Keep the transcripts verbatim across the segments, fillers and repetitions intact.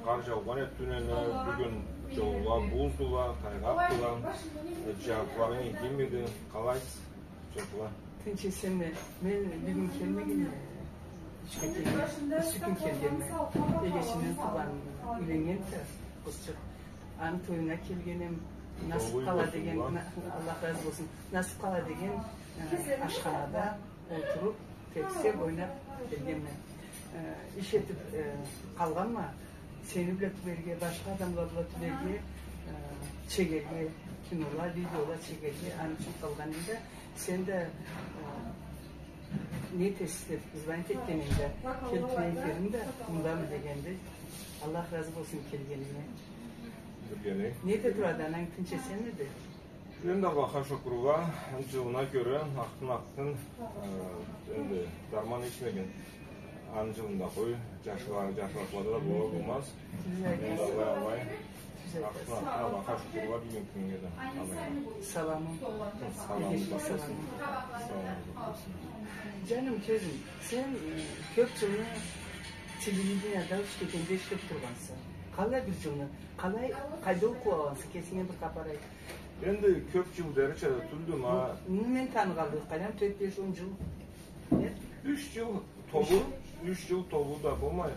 Къар жаугъан эди тюнене, бюгюн джолла буздула, тайгъакъдыла. Э, джарыкъларынг ийгенмиди? Къалайсыз, джокъла? Тынч-эсенме. Мен бюгюн келмегенме. Ючге келгенме. Юсю кюн келгенме. Эгечимден туугъан, юйленнгенди къызчыкъ. Аны тоюна келгенме. Насып къала деген, Аллах разы болсун. Насып къала деген, э, ашханада олтуруп, тепсеп, ойнап келгенме. Э, иш этип, э, къалгъанма. Сени бла тюберге, башха адамла бла тюберге, э, чегерге, кинола, видеола чегерге, аны ючюн къалгъан эдим да, сен да, э, не этесиз деп, звонить этгенинде, келип, мен эфирим да, мындамы дегенде, Аллах разы болсун келгенинге. Билгени. Не эте турады ананг, тынч-эсенмиди? Энди Аллахха шукурла, джылына кёре, акътын-акътын, э, энди дарман ичмеген, аны джылында къой, джашла-, джашлыкълада да бола болмаз. Энди алай-алай, акътын-акътын Аллахха шукурла, бюгюннгю кюннге да. Алай. Саламым. Хы, саламым. Саламым. Джаным, кёзюм, сен, э, кёп джылны телевиденияда, учкетенде ишлеп тургъанса. Къалай бир джылны, къалай, къайда окъуп алгъанса, кесингден бир хапар айт. Энди кёп джыл дерича да тюлдю, ма. Ну, мен таныгъанлы, къайдам, тёрт, беш, он джыл. Нет? Юч джыл толу, юч джыл толу да болмай,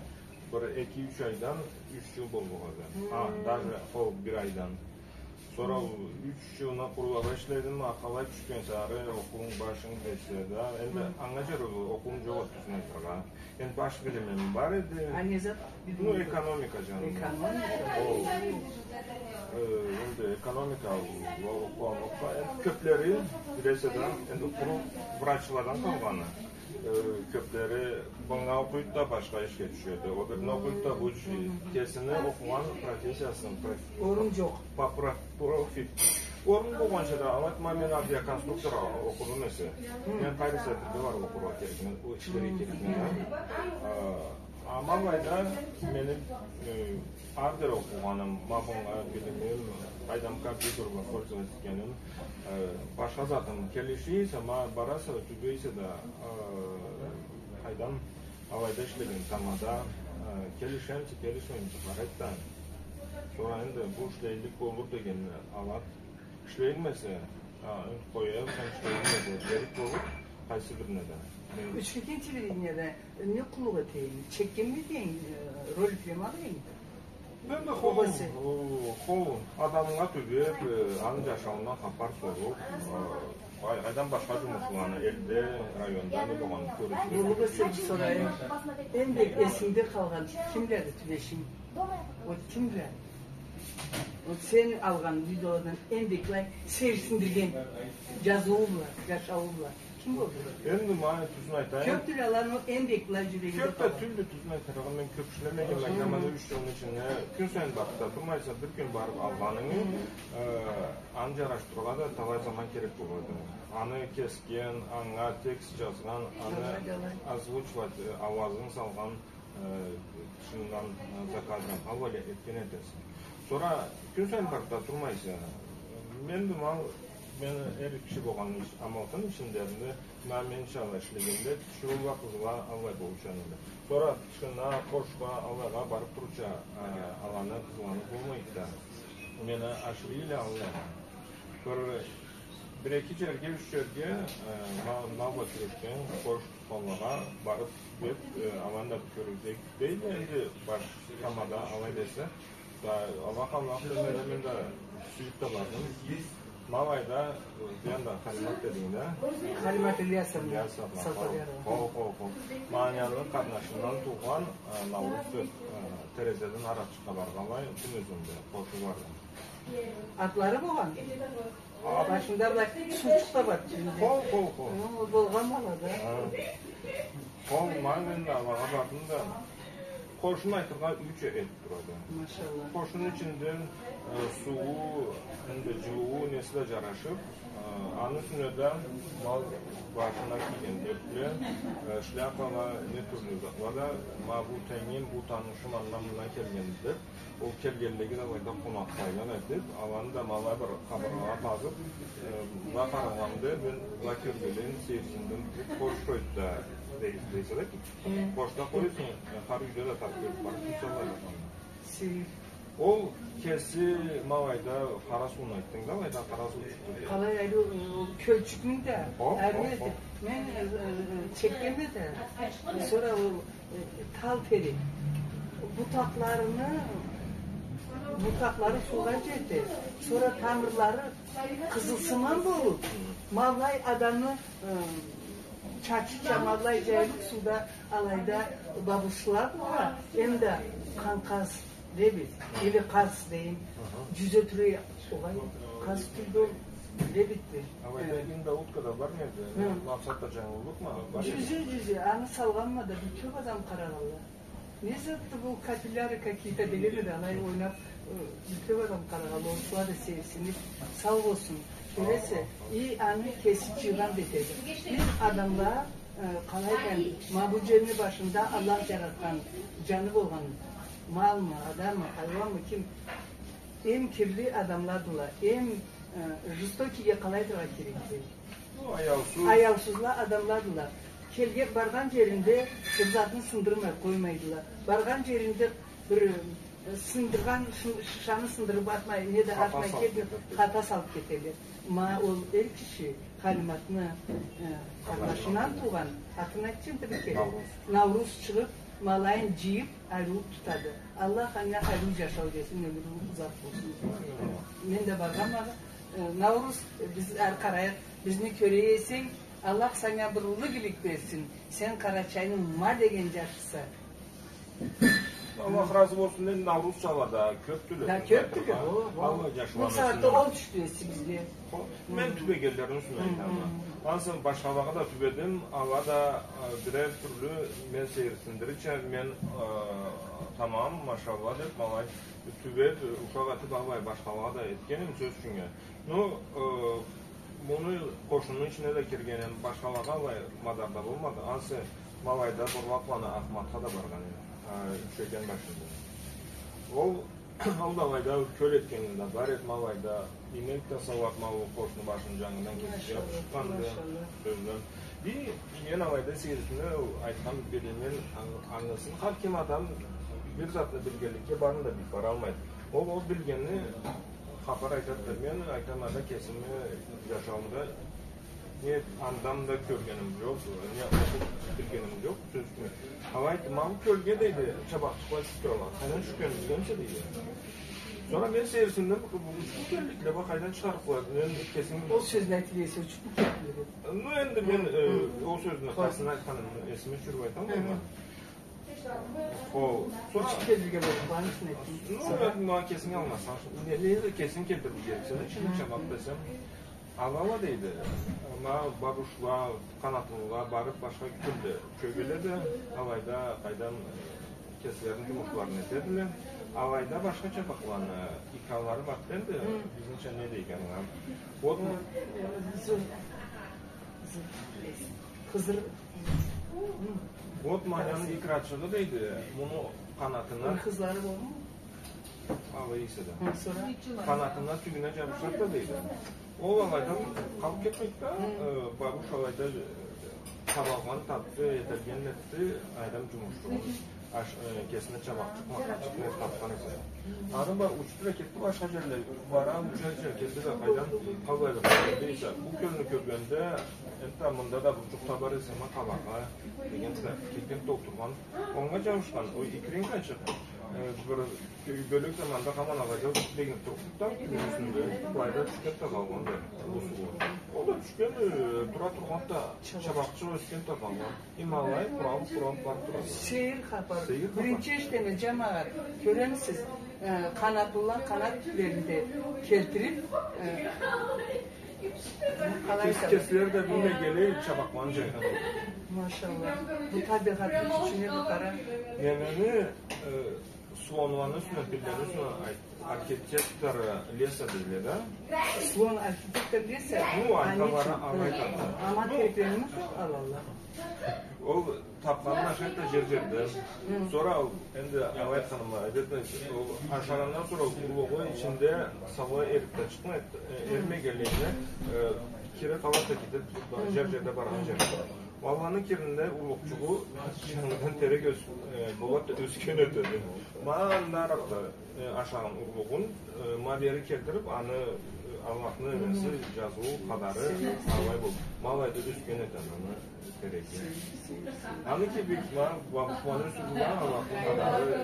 бир эки-юч айдан юч джыл боллукъ эди. А, даже ол бир айдан. Сора ол юч джылны къуру алай ишледим, а къалай тюшгенсе ары, окъуунг башынг десе да. Энди анга джарай окъуум джокъ эди, тюзюн айтыргъа. Энди баш билимим бар эди. А не зат билиминг? Ну, экономика джанында. Экономика. Ол, э, энди экономика, ол, ол, ол, ол, энди кёплери билесе да, энди къуру врачладан къалгъаны. Э, кёплери мынга окъуйду да башха ишге тюшеди. Ол бирине окъуйду да бу иши. Кесини окъугъан профессиясын, проф-, орун джокъ. По проф-, профи-, орун болгъанча да, алай айтма, мен авиаконструктор окъудум эсе. Мен къайры сепирде барып окъургъа керекме, ол ишлерге керекме да. А, Амма алайда мени, э, ары дери окъугъаным, ма мынга билимим, къайдам, компьютер бла пользоваться этгеним, э, башха затым келиши эсе, ма бараса, тюбей эсе да, э, къайдам, алайда ишлеген тамада, э, келишемисе, келишмеймисе, къарайды да. Сора энди бу ишлейлик болур деген алат. Ишлеймисе, а, къояйым, сен ишлеймисе, керек болур, къайсы бирине да. Мен Учкекен телевиденияда не къуллукъ этейим? Чекгенми этейим, э, роликлеми алайым? Мен да хо-, хо-, адамгъа тюбеп, э, аны джашауундан хапар соруп, э, къай-, къайдан башха джумушланы, элде, районда не болгъанын кёрюп. Болур эсе, сорайым. Эм бек эсингде къалгъан кимледи тюбешинг? Вот кимле? Вот сен алгъан видеоладан эм бек былай сейирсиндирген джазыуу бла, джашауу бла. Ким болду? Энди, ма, тюзюн айтайым. Кёпдюле ала, но эм бек былай джюрегинде къалгъан. Кёп да тюлдю, тюзюн айтыргъа, мен кёп ишлемегенме, ма, бу юч джылны ичинде. Кюн сайын барып да турмайса, бир кюн барып алгъанынгы, э, аны джарашдырыргъа да талай заман керек болады. Аны кесген, анга текст джазгъан, аны озвучивать, э, ауазын салгъан, э, тышындан, э, заказдан алып алай этген этесе. Сора кюн сайын барып да турмайса. Мен да, ма, мен эр киши болгъаным ич-, амалтын ичинде, ма, мен ичинде ишлегенде, тиширыула, къызла алай болуучан эди. Сора тышына, къошха, алайгъа барып турурча, э, аланы, къызланы болмайды да. Мени ашырыйла алайгъа. Бир, бир-эки джерге, юч джерге, э, ма-, мал бла кюрешген, къош тутханлагъа барып, деп, э, аланы да кёргюзейик дейме, энди баш тамада алай десе. Да, Аллах, Аллах, мен да сюйюп да бардым. Ма алайда, э, бир анда Халимат дединг да. Халимат Ильясовна. Ильясовна, Салтагарова. Хо, хо, хо. Ма аны къарнашындан туугъан, э, Науруз деп, э, Терезеден Аракъчыкъгъа баргъанлай, кюн юзюнде, къошуу барды. Атлары болгъан? А, башында былай суучукъ да бар тюбюнде. Хо, хо, хо. Хо, болгъан ма алада. Хо, ма мен да алагъа бардым да, къошуну айтыргъа юч этип турады. Машалла. Къошуну ичинде, э, сууу, энди джылыуу, неси да джарашып, э, аны юсюне да мал башына кийген эпле, э, шляпала, не тюрлю затла да, ма бу тенгим, бу танышым андан-мындан келген деп, ол келгенлеге да алайда къонакъ сайлай этип, аланы да ма алай бир къабыргъагъа тазып, э, былай къарагъанда, мен былай кёргенлейин сейирсиндим, бу къош къойду да, дей-, дейсе да, къошда къоюрсунг, э, хар юйде да тап кёрюп барып турсанг да. Ол кеси ма алайда къара сууну айтдынг да, алайда къара суу чыкъды деб. Къалай, ары, ол кёлчюкню да, о, ары, о, эди. Мен, э, э, чекгенме да, сора ол, э, тал терек. Бутакъларыны, бутакълары суугъа джете, сора тамырлары къызылсыман болуб, ма алай адамны, э, чачыча ма алай джайылыб, сууда алайда бабушла бла, эм да къанкъаз, лебедь, или къаз дейим, джюзе тура огъай, къаз тюлдю, лебедьди. Алайда инда утка да бармы эди? Хы. Макъсат да джангылыкъмы? Бар эди. Джюзе, джюзе, аны салгъанма да, бир кёб адам къарагъанла. Не затды бу, капилляры какие-то деген эди, алай ойнаб, э, бир кёб адам къарагъанла, орусла да сейирсиниб, сау болсун. Кёресе, и аны кеси джыйгъан да этеди. Биз адамла, э, къалай айтайым, ма бу джерни башында Аллах джаратхан, джаны болгъан, малмы, адаммы, хайуанмы, ким? Эм кирли адамладыла, эм, э, жестокийге къалай айтыргъа керекди? Ну, аяусуз. Аяусузла адамладыла. Келген, баргъан джеринде бир затын сындырмай къоймайдыла. Баргъан джеринде бир, э, сындыргъан шын-, шышаны сындырыб атмай, не да атмай кетмей, хата салыб кетелле. Ма ол эр киши Халиматны, э, къарнашындан туугъан, атын айтчы энди бир кере. Науруз. Науруз чыгъыб, ма алайын джыйыб, ариу тутады. Аллах анга хайырлы джашау берсин, ёмюрю узакъ болсун. Мен да баргъанма, э, Науруз, биз ары къарайыкъ, бизни кёре эсенг, Аллах санга бир уллу игилик берсин. Сен Къарачайны ма деген джашысы. Аллах разы болсун, мен Наурузчала да кёб тюл этдим. Да кёб тюл этдим, о, о. Аллах джашауну. Бу сагъатда ол тюшдю эсибизге. Мен тюбегенлерини юсюнден айтама. Ансы башхалагъа да тюбедим, ала да, э, бирер тюрлю мен сейирсиндирирча, мен, э, тамам, машалла деб, ма алай тюбеб, ушакъ этиб, ма алай башхалагъа да этгеним, сёз ючюннге. Ну, э, муну къошунну ичине да киргеним, башхалагъа алай мадарда болмады. Ансы ма алайда Бурлакъланы Ахматха да баргъан эдим, э, Чёкен башында. Ол Ол да алайда кёл этгенинде бар эди, ма алайда, инек да сауаб, ма ол къошну башыны джангындан кесиб чыкъгъанды, сёзден. И мен алайда сейирсине, ол айтхан биринен ан-, ангысын, хар ким адам бир затны билгенликге барын да билиб баралмайды. Ол, ол билгенни хапар айтады. Мен айтама да, кесими джашауумда не андан да кёргеним джокъ, не окъуб билгеним джокъ, сёз ючюн. Алай айтды, ма бу кёлге, дейди, чабакъчыкъла тюшюб туралла. Къайдан тюшгенин билемисе, дейди. Сора мен сейирсиндим, бу ючюн келликле, бу къайдан чыгъарыкъла, мен кесим... Ол сёзню айтыб эсе, ючюн келликле. Ну, энди мен, э, ол сёзню къайсын айтханымы эсиме тюшюрюб айталмайма. Ол, сора... Ничек келликле болуп, къайсын айтайым. Ну, сора мен ма кесинг ангыласанг, не, не да кесинг келтириб келсенг, ичинде чабакъ десем, алала, дейди. Ма бабушла, Къанатынла барыб, башха кёлле чёгеле да, алайда, къайдам, кеслерини джумушларын этедиле. Алайда башха чабакъланы, икалары бар энди, бизнича не дейик анга. Вот, Хызыр. Вот, ма аны икрачыгъы, дейди, муну къанатына... Хызлары болму? Алай эсе да. Хы, сора? Къанатына, тюбюне джабышады да, дейди. Ол алайдан къалыб кетмейди да, э, бабуш алайда, э, табалгъан табды, этилген этди, адам джумушчугъун. Аш-, э, кесине чабакъчыкъ, макъачыкъ не табхан эсе да. Аны бла учду да кетди башха джерлеге. Бара, уча, уча, келди да, къайдан, къалай да келди эсе. Бу кёлню кёргенде, энтда мында да бир джукъ табар эсе, ма къаларгъа, деген да, келген да олтургъан. Онга джабышхан, ол икринкачыкъ, э, бир бёлек заманда хаман алайда бегинип туруб да, тюбюню юсюнде, былайда тюшген да къалгъан да, бу суугъа. Ол да тюшген, э, тура тургъан да, чабакъчыкъ ёсген да къалгъан. Ма алай къуралыб, къуралыб барыб турады. Сейир хапар. Сейир хапар. Биринчи эшитеме, джамагъат, кёремисиз, э, къанатлыла къанат тюплерин да келтириб, э, къалай айталла? Кес-, кеслери да билмегенлей чабакъланы джайгъан. Машалла. Бу табигъатны кючюне бир къара. Немени, э, Слонуланы юсюнден, пиллени юсюнден айт-, архитектор леса дейле да. Слон архитектор леса? Ну, айталла, алай айтады. Аман кереклени алалла. Ол табханын ашайды да джер-джерде. Сора ол, энди алай айтханыма, ол ашагъандан сора ол блогну ичинде саулай эрип да чыкъмайды, э, эрмегенлигине, э, кире къалады да кетеди, джер-джерде баргъан джерде. Аланы киринде урлукъчугъу джангыдан терек ёс-, э, болад да ёсген этеди. Ма андан аракъда, э, ашагъан урлугъун, э, ма бери келтирип, аны, э, Аллахны неси, джазыуу, къадары алай болуп. Ма алайда ёсген этеди аны тереги. Аны кибик, ма, ма, ма ёсюп тургъан Аллахны къадары,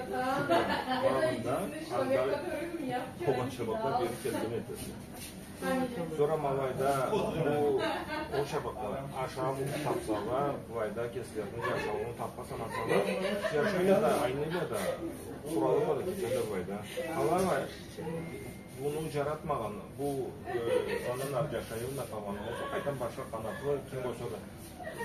ма мында, анда болгъан чабакъла бери келген этеди. Сора ма алайда бу, ол чабакъла ашап тапсала, былайда кеслерини джашаууну тапха санасала, джашайла да, айныйла да, къуралла да кетелле былайда. Алай, муну джаратмагъан, бу, э, андан ары джашайын да къалгъан болса, къайтдан башха къанатлы ким болса да,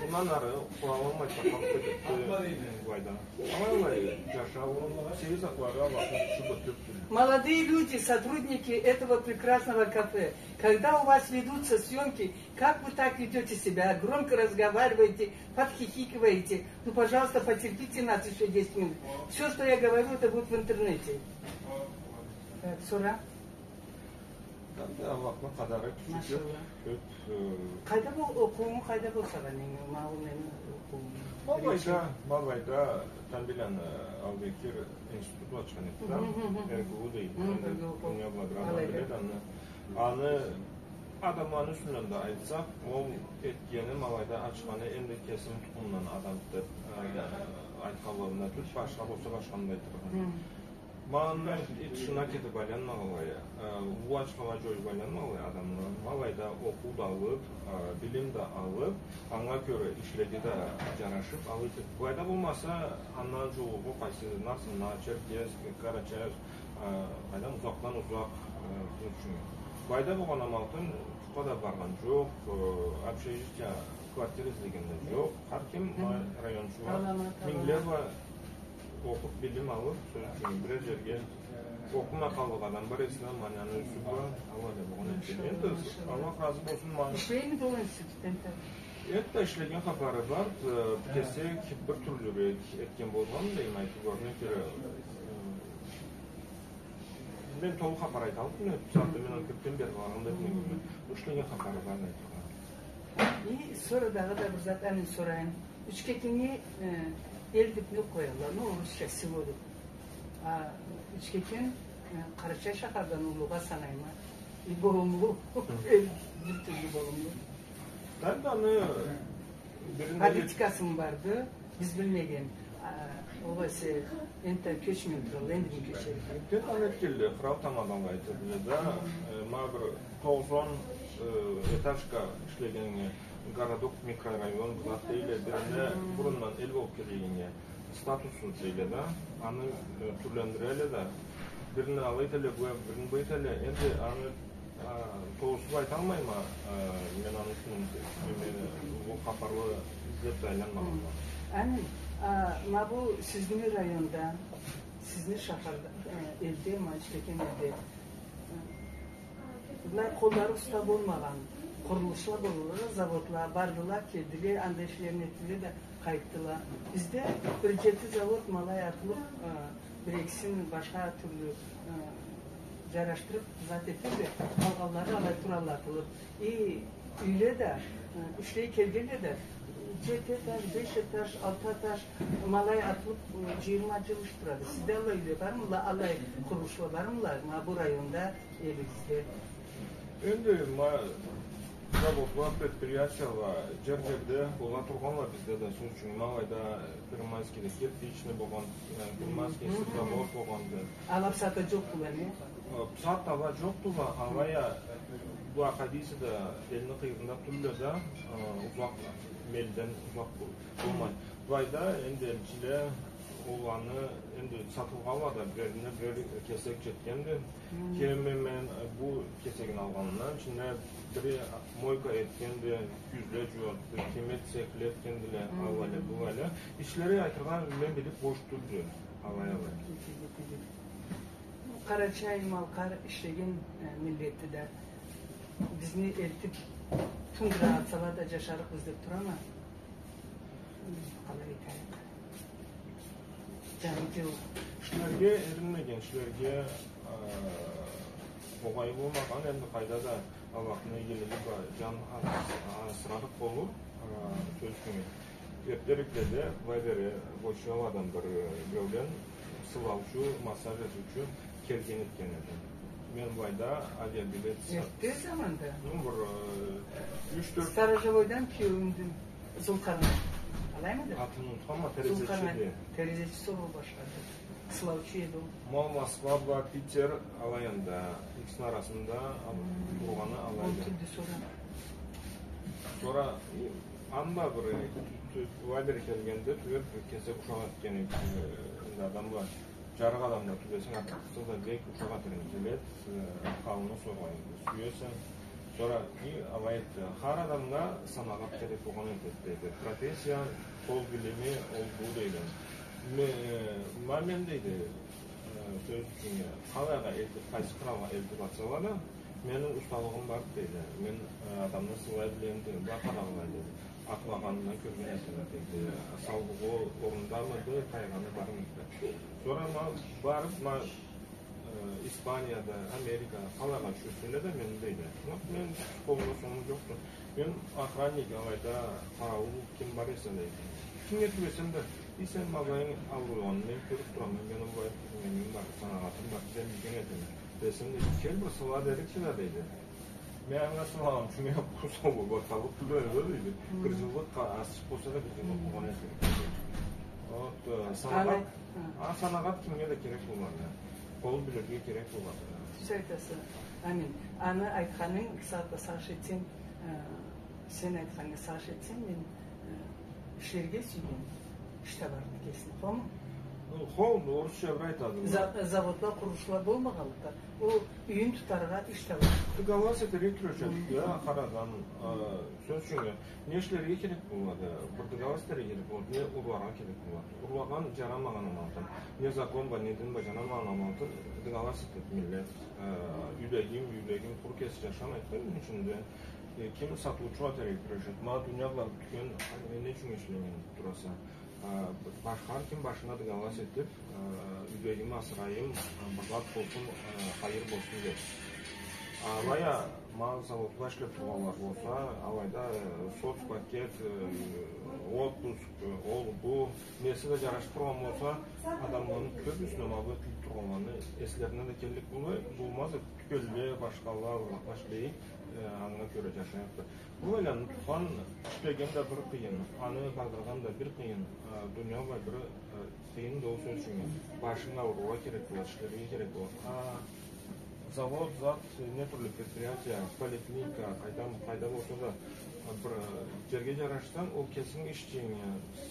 мындан ары къуралмай сакъалып кетеди, э, былайда. Алай, алай, джашау, сейир затлагъа Аллахны кючю бётюрюп. Молодые люди, сотрудники этого прекрасного кафе, когда у вас ведутся съёмки, как вы так ведёте себя? Громко разговариваете, подхихикиваете. Ну, пожалуйста, потерпите нас ещё десять минут. Всё, что я говорю, это будет в интернете. Так, сора. Энди Аллахны къадары кючю кёп, кёп, э, Къайда бу окъуунг, къайда бу сагъа, ма ол мени окъуум? Ма былайда, ма былайда, Тамбийланы Албекир институт ачхан эди да, РГУ дейди. Энди дунияда бир адам биледи аны. Аны адамланы юсюнден да айтсакъ, ол этгени, ма былайда ачханы, энди кесим тукъумдан адам деп, э, айтханлыгъымда тюл, башха болса, башханы да айтыргъа. Ма аны тышына кетип айланмагъанлай, э, уллу ачхала джоюп айланмагъанлай адамла, ма былайда окъуу да алып, э, билим да алып, анга кёре ишлеге да джарашып, алай этип. Былайда болмаса, андан джууукъ къайсы, Нарсандан, Черкесск, Карачаевск, э, къайдан, узакъдан узакъ, э, сёз ючюн. Былайда болгъан амалтын тукъа да баргъан джокъ, э, общежитие, квартира излеген да джокъ. Хар ким, ма райончула, мингле бла окъуп, билим алып, сёз ючюн, бирер джерге окъумай къаллыкъ адам бар эсе, ма аны юсю бла, алай да болгъан экен. Энди Аллах разы болсун, ма. Ишлейми да ол институтда? Энтда ишлеген хапары бар, э, кесек бир тюрлюрек этген болгъан, дейме, айтыргъа кёре, э, мен толу хапар айталлыкъма, бусагъатда мен аны кёбден бери баргъан да этмегенме. Ишлеген хапары бар, айтыргъа. И сора дагъыда бир зат мен сорайым. Учкекеннге, э, эл деп нек къоялла, ну, орусча село деп. А Учкекен, э, Къарачай шахардан уллугъа санайма. И болумлу. Эл бир тюрлю болумлу. Энди аны биринде политикасымы барды, биз билмеген. А, ол эсе, энтда кёчмей туралла, энди кёчерик. Энтда аны этгенле, кърал тамадалла айтылды да, э, ма бир тогъузон, э, этажка ишлегеннге городок, микрорайон, бир зат дейле, бирине бурундан эл болуп келгеннге статусу дейле да, аны, э, тюрлендирелле да, бирин алай этелле, бу, бирин былай этелле, энди аны, а, толусу бла айталмайма, а, мен аны ючюн, мен, бу хапарланы излеп да айланмагъанма. Амин. А, ма бу сизни районда, сизни шахарда, э, элде, ма Учкекен элде, э, былай къоллары уста болмагъан къурулушла болурла, заводла бардыла, келдиле, анда ишлерин этдиле да къайтдыла. Бизде бир джети завод ма алай атылып, э, бир-экисин башха тюрлю, э, джарашдырып, зат этелле, къалгъанлары алай туралла атылып. И юйле да, э, ишлей келгенле да, джети этаж, беш этаж, алты этаж, ма алай атылып, э, джыйырма джыл иш турады. Сизде аллай юйле бармыла, аллай къурулушла бармыла, ма бу районда? Элибизде. Энди ма заводла, предприятияла джер-джерде бола тургъанла бизде да, сёз ючюн, ма алайда Первомайскийде кирпичный болгъан, э, Первомайский завод болгъанды. Ала бусагъатда джокъдула, не? Э, бусагъатда ала джокъдула, алай а бу къайсы да элни къыйырында тюлле да, э, узакъ, элден узакъ бо-, болмай. Былайда энди элчиле, ол аны энди сатылгъанла да, бирерине бирер кесек джетгенди. Кеми мен, э, бу кесегин алгъанымдан, ичинде бири мойка этгенди, кюзле джууады, кими цехле этгендиле, алайлы, былайлы. Ичлери айтыргъа, мен билип, бош тюлдю, алай-алай. Къарачай-малкъар ишлеген, э, миллетди да. Бизни элтип, тундрагъа атсала да, джашарыкъбыз деп турама. Къалай айтайыкъ? Джангы джыл. Ишлерге эринмеген, ишлерге, э, огъай болмагъан, энди къайда да Аллахны игилиги бла джан а-, а-, асырарыкъ болур, э, сёз ючюн. Кёпдерикде былай бери бошчу аладан бир, э, биревден сылаучу, массаж этиучю келген этген эди. Мен былайда авиабилет са- Эртде заманда. Ну, бир, э, юч-тёрт. Сторожевойдан киеуюмдю. Зулкарнай. Алаймыды? Атын унутханма, терезечиди. Зулкарнай. Терезечи, сора ол башхады. Сылаучу эди ол. Ма Москва бла Питер алай анда, икисини арасында, а, тургъаны алайды. Ол тюлдю сора. Сора, и, анда бир, э, тю-, тю-, былай бери келгенде, тюбеп, кесек ушакъ этген, э, энди адамла, джарыкъ адамла тюбесенг, артыкъ да бек ушакъ этеринг келеди, э, халыны соргъанынг сюесе. Сора, и, алай этди. Хар адамгъа санагъат керек болгъан этеди, дейди. Профессия, къол билими, ол бу, дейди. Ме-, э, ма мен, дейди, э, сёз ючюн, къалайгъа элтип, къайсы къралгъа элтип атсала да, мени усталыгъым бар, дейди. Мен, э, адамны сылай билеме, дейди. Бла къарагъыла, дейди. Атлагъанындан кёрген этеме, дейди. Саулугъу орнундамыды, къайгъаны бармыды. Сора ма барып, ма Э, Испанияда, Америкада, къалайгъа тюшюрселе да, мени, дейди. Ма мен къолумда сомум джокъду. Мен охранник, алайда къараууул ким бар эсе, дейди. Кимге тюбесем да, и, сен ма былайынг ауругъанны мен кёрюп турама, мен былай неме бар, санагъатым бар, сен билген этеме. Десем, дейди, кел бир сыла дерикчи да, дейди. Мен анга сылагъанчы, мен къуру сау бла бакъгъанлыкъ тюлдю да, дейди. Бир джыллыкъгъа, азчыкъ болса да, бир джыллыкъ болгъан эсе. Вот, э, санагъат, а, санагъат кимге да керек болады. Къол билирге керек болады. Тюз айтаса, Амин. Аны айтханынг сагъатда сагъыш этсем, э, сен айтханнга сагъыш этсем, мен, э, ишлерге сюйген иш табарыкъды кесине. Хому? Хо, орусча бир айтады. За-, заводла, къурулушла болмагъанлыкъгъа, ол юйюн тутаргъа иш табарыкъды. Договор этерге кюрешеди, я, хар адам, э, сёз ючюн, не ишлерге керек болады? Бир договор этерге керек болады, не урларгъа керек болады. Урлагъан, джарамагъан амалдан, не закон бла, не дин бла джарамагъан амалдан договор этеди миллет. Э, юйдегим, юйдегим, къуру кеси джашамайды, мени ичинде, э, ким сатыучугъа этерге кюрешеди. Ма дуния бла бютген, э, не ючюн ишлейме тураса? Э, башха хар ким башына договор этип, э, юйдегими асырайым, э, бир зат болсун, э, хайыр болсун деп. Алай а, ма заводда ишлеп тургъанла болса, алайда, э, соцпакет, э, отпуск, э, ол, бу, неси да джарашып тургъан болса, адамланы кёбюсюне ма бу этилип тургъанланы эслерине да келлик болмай, болмаз, тюбелле, башхала, узакъла ишлей, э, анга кёре джашайыкъды. Бу айланып тургъан, тюбеген да бир къыйын, аны бардыргъан да бир къыйын, э, дуния бла бир, э, Къыйын да ол, сёз ючюн. Башынга урургъа керек болады, ишлерге керек болады. А завод, зат, не тюрлю предприятие, поликлиника, къайда, къайда болса да, бир, э, джерге джарашсанг, ол кесинг ишчинге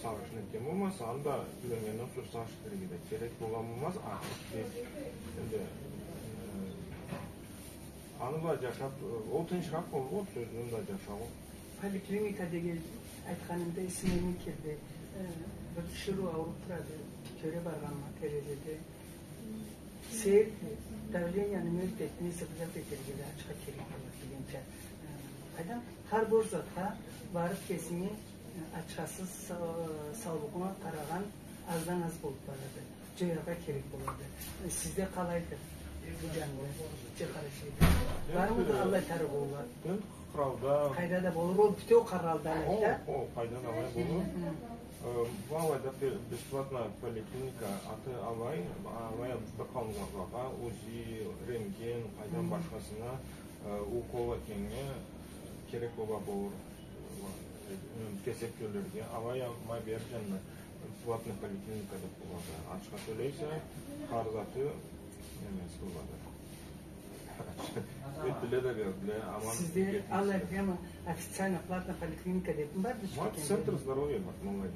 сагъыш этген болмаса, анда юйленнгенден сора сагъыш этерге да керек бола болмаз, артыкъ дейди. Энди, э, аны бла джашап, э, ол тынчыракъ болур, ол сёзню да джашау. Поликлиника деген айтханынгда эсиме не келди? Э, бир тиширыу ауруп турады, кёре баргъанма терезеде. Сейир, давленияны мёлт эт, не зат этерге да ачха керек болады дегенча. Э, къайдам, хар бош затха барып кесинги, э, ачхасыз, са-, саулугъунга къарагъан аздан аз болуп барады. Джояргъа керек болады. Сизде къалайды бу джанында? Джокъ, къарачай. Бармыды аллай тарыгъыула? Энди къралда. Къайда да болур, ол бютеу къралда алай да. О, о, къайда да алай болур. Хы. Э, бу алайда бе-, бесплатная поликлиника аты алай, алай бир къауумлагъа УЗИ, рентген, къайдан башхасына, э, укол этгеннге керек бола болур. Э, кесек тёлерге, алай а ма бери джанына платный поликлиника деп болады. Ачха тёлейсе, хар заты немеси болады. Этдиле да бердиле, аман. Сизде алай прямо официально платный поликлиника деп барды? Бар, центр здоровья бар, ма алайда.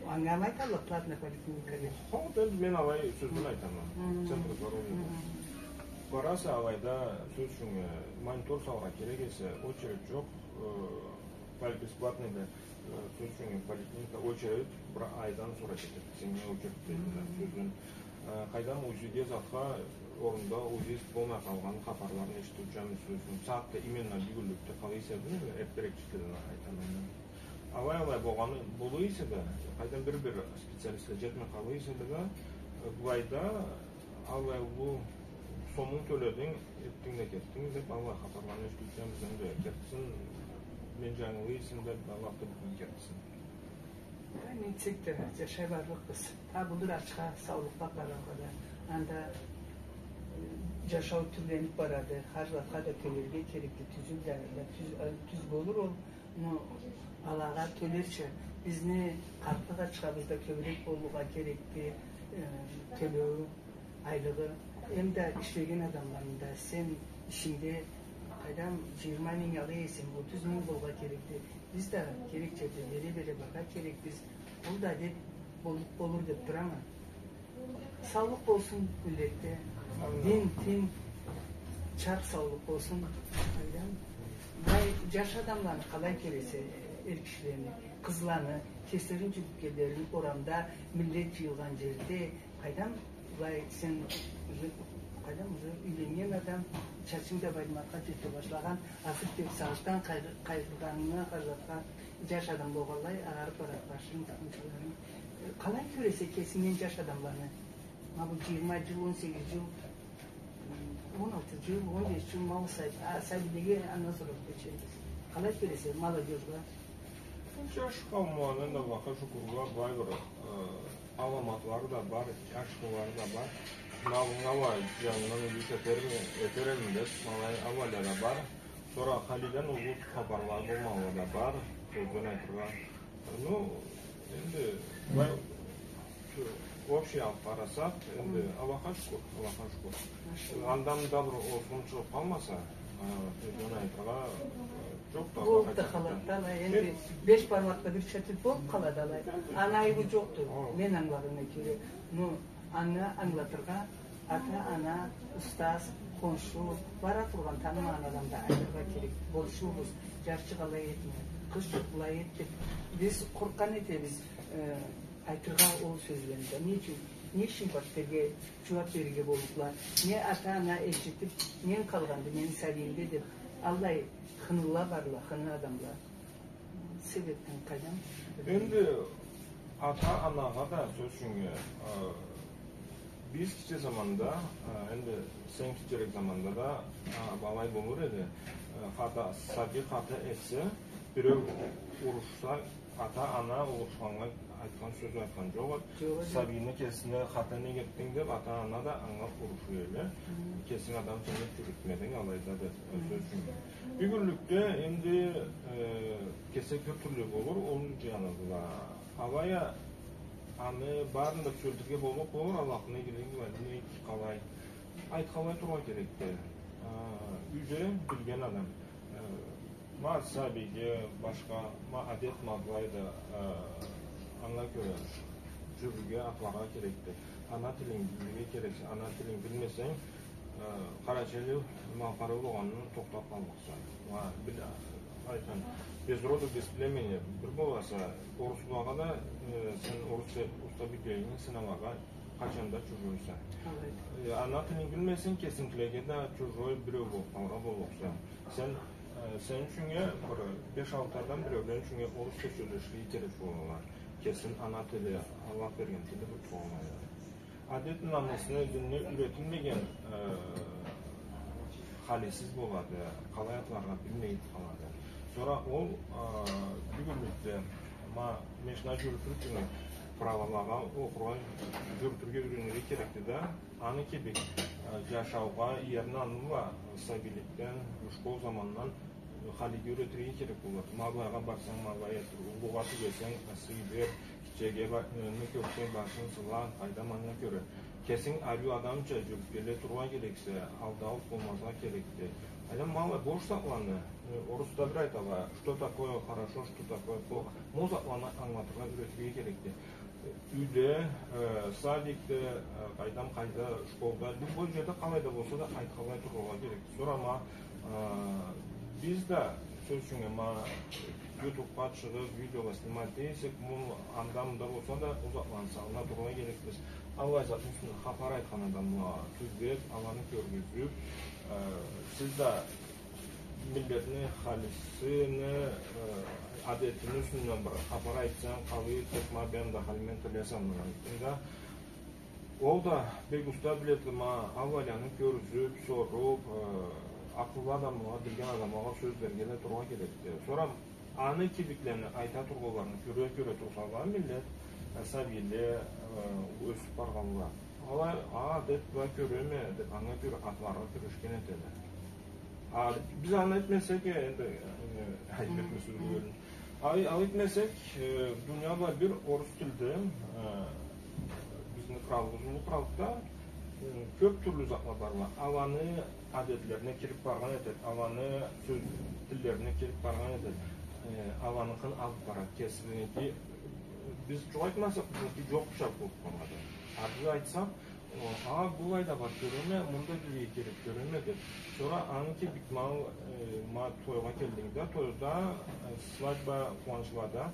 А, анга айталла платный поликлиника деп? Хо, энди мен алай сёзню айтама. Хы. Центр здоровья бар. Хы. Бараса алайда, сёз ючюн, э, монитор салыргъа керек эсе, очередь джокъ. Э, Пол-, бесплатный да, э, сёз ючюн, поликлиника очередь бир айдан сора кетеди. Сеннге очередь дейдиле, сёз ючюн. Э, къайдам, УЗИ-ге затха орунда УЗИст болмай къалгъан хапарларын эшитиучюбюз, сёз ючюн. Сагъатда именно бюгюнлюкде къала эсе да, эртдерекчиледен айтама мен. Алай-алай болгъаны бола эсе да, къайдам, бир-бир специалистле джетмей къала эсе да, э, былайда аллай уллу сомунг тёлединг, этдинг да кетдинг деп, аллай хапарланы эшитиучюбюз да кетсин, мен джангылай эсем деп, Аллах да бюгюн кетсин. Мен сектор жашай барлыкъбыз. Табылыр ачха, саулукъгъа къараргъа да. Анда, э, жашау тюрленип барады. Хар затха да тёлерге керекди. Тюзюл да, да тюз, э, тюз болур ол. Но алагъа тёлерча, бизни къартлыкъ ачхабыз да кёбюрек болургъа керекди, э, тёлеу. Айлыгъы, эм да ишлеген адамланы да, сен ишингде, къайдам, жыйырма минг ала эсенг, отуз минг болургъа керекди. Биз да керек жерде бере-бере барыргъа керекбиз. Ол да деп болуп болур деп турама. Саулукъ болсун миллетде. Амин. Дин, тин, чарх саулукъ болсун. Къайдам, былай жаш адамланы къалай кёресе, эр кишилени, къызланы, кеслерин жюлюп келгенлерин орамда, миллет жыйылгъан жерде, къайдам, былай сен, уже, къайдам, уже юйленнген адам, чачынг да баймакъгъа жете башлагъан, артыкъ деп сагъышдан къайгъы-, къайгъыргъанынга къарап, жаш адам болгъанлай, агъарып барады башынг, тукъумчаларынг. Къалай кёресе кесингден жаш адамланы? Ма бу жыйырма жыл, он сегиз жыл, он алты жыл, он беш жыл, ма ол сай-, а, сабийлеге андан сора кёчебиз. Къалай кёресе молодёжгъа? Жаш къауумланы да, Аллахха шукурла, былай бир, э, аламатлары да бар, ашхылары да бар. Малынга уа жанындан уллу этерми, этерми деп, ма алай ауалла да бар. Сора халиден уллу хапарла болмагъанла да бар, сёзден айтыргъа. Ну, энди, былай, общий алып къарасакъ, энди, Аллахха шукур, Аллахха шукур. Андан да бир озгъун чыгъып къалмаса, а, сёзден айтыргъа, э, жокъду. Болуп да къалады да алай, энди беш бармакъда бирча тил болуп къалады алай. Аны айыбы жокъду, мен ангылагъаннга кёре. Ну, анга ангылатыргъа, ата, ана, устаз, хоншу, бара тургъан, танымагъан адамгъа айтыргъа керек. Болушурбуз, жарчыкъ алай этме, къызчыкъ былай эт деп. Биз къоркъгъан этебиз, э, айтыргъа ол сёзлени да. Не ючюн? Не ючюн башхаларгъа жууап берирге боллукъла? Не ата-ана эшитип, мен къалгъанды, мени сабийимде деп, аллай хыныла барла, хыны адамла. Себебин къайдан? Энди ата-анагъа да, сёз ючюн, э, биз кичи заманда, э, энди сен кичирек заманда да, а, былай болур эди. Э, хата, сабий хата этсе, биреу урушса, ата-ана урушханнга айтхан сёз айтхан жокъ эди. Жокъ эди. Сабийни кесине хата нек этдинг деп, ата-ана да анга уруша эди. Кесинг адамча нек жюрютмединг алайда деп, сёз ючюн. Бюгюнлюкде энди, э, кесек бир тюрлю болур, ол жаны бла. Алай а аны барын да тюзетирге боллукъ болур, Аллахны игилиги бла, нек, къалай. Айтханлай тургъа керекди. А, юйде билген адам. Э, ма сабийге башха, ма адет, ма былай да, э, анга кёре жюрюрге, атларгъа керекди. Ана тилинг билирге керекди. Ана тилинг билмесенг, э, къарачайлы малкъарлы болгъандан тохтап къаллыкъса. Ма бир, айтхан, без роду, без племени бир боласа, оруслагъа да, э, сен орусча уста билгенинги сыналыргъа къачан да чужойса. Алайды. Э, ана тилинг билмесенг, кесингилеге да чужой биреу болуп къалыргъа боллукъса. Сен, э, сен ючюннге бир беш-алты адам биреулен ючюннге орусча сёлеширге керек болалла. Кесини ана тили, Аллах берген тили бир болмайды. Адет-намысны, динни юретилмеген, э, халисиз болады, къалай атларгъа билмей къалады. Сора ол, э, бюгюнлюкде, ма, машина жюрютюрге, правалагъа окъургъа, жюрютюрге юренирге керекди да, аны кибик, э, жашаугъа, эрни аны бла, сабийликден, школ замандан, э, халиге юретирге керек болады. Ма былайгъа барсанг, ма былай эт, уллугъа тюбесенг, сый бер, кичиге ба-, э, не кёрсенг, башын сыла, къайдам, анга кёре. Кесинг ариу адамча жюрюп келе тургъа керексе, алдау болмазгъа керекди. Алай ма алай бош затланы, э, орусла бир айталла, что такое хорошо, что такое плохо. Ма ол затланы ангылатыргъа, юретирге керекди. Юйде, э, садикде, э, къайдам, къайда, школда, любой жерде къалай да болса да айтханлай турургъа керек. Сора ма, э, биз да, сёз ючюн, ма ютубха чыгъып, видеола снимать этсек, ма анда-мында болса да, ол затланы сагъына турургъа керекбиз. Аллай затны юсюнден хапар айтхан адамла тюзлеп, аланы кёргюзюп, э, сиз да миллетни халисини, э, адетини юсюнден бир хапар айтсанг, къалай этсек, ма бен да халимен тилесем, мындан да. Ол да бек уста биледи, ма, аллайланы кёргюзюп, соруп, э, акъыллы адамлагъа, билген адамлагъа сёз берирге да турургъа керекди. Сора Аны кибиклени айта тургъанларын кёре-кёре турса да, миллет, э, сабийле, э, ёсюп баргъанла. Алай, а, деп, былай кёреме, деп, анга кёре атларгъа кюрешген этелле. А биз аны этмесек, э, энди, э, айып этмесек, а, алай этмесек, э, дунияда бир орус тилде, э, бизни къралыбыз, уллу къралда, э, кёп тюрлю затла барла. Аланы адетлерине кирип баргъан этеди, аланы сёз тиллерине кирип баргъан этеди. Э, аланыкъын алып барады, кесиники. Биз джукъ айтмасакъ, бизники джокъ бир зат болуп къалады. А биз айтсакъ, о, а, былай да бар, кёреме, мында билирге керек, кёреме, деп. Сора аны кибик, ма, э, ма тойгъа келдинг да, тойда, э, свадьба, къууанчлада,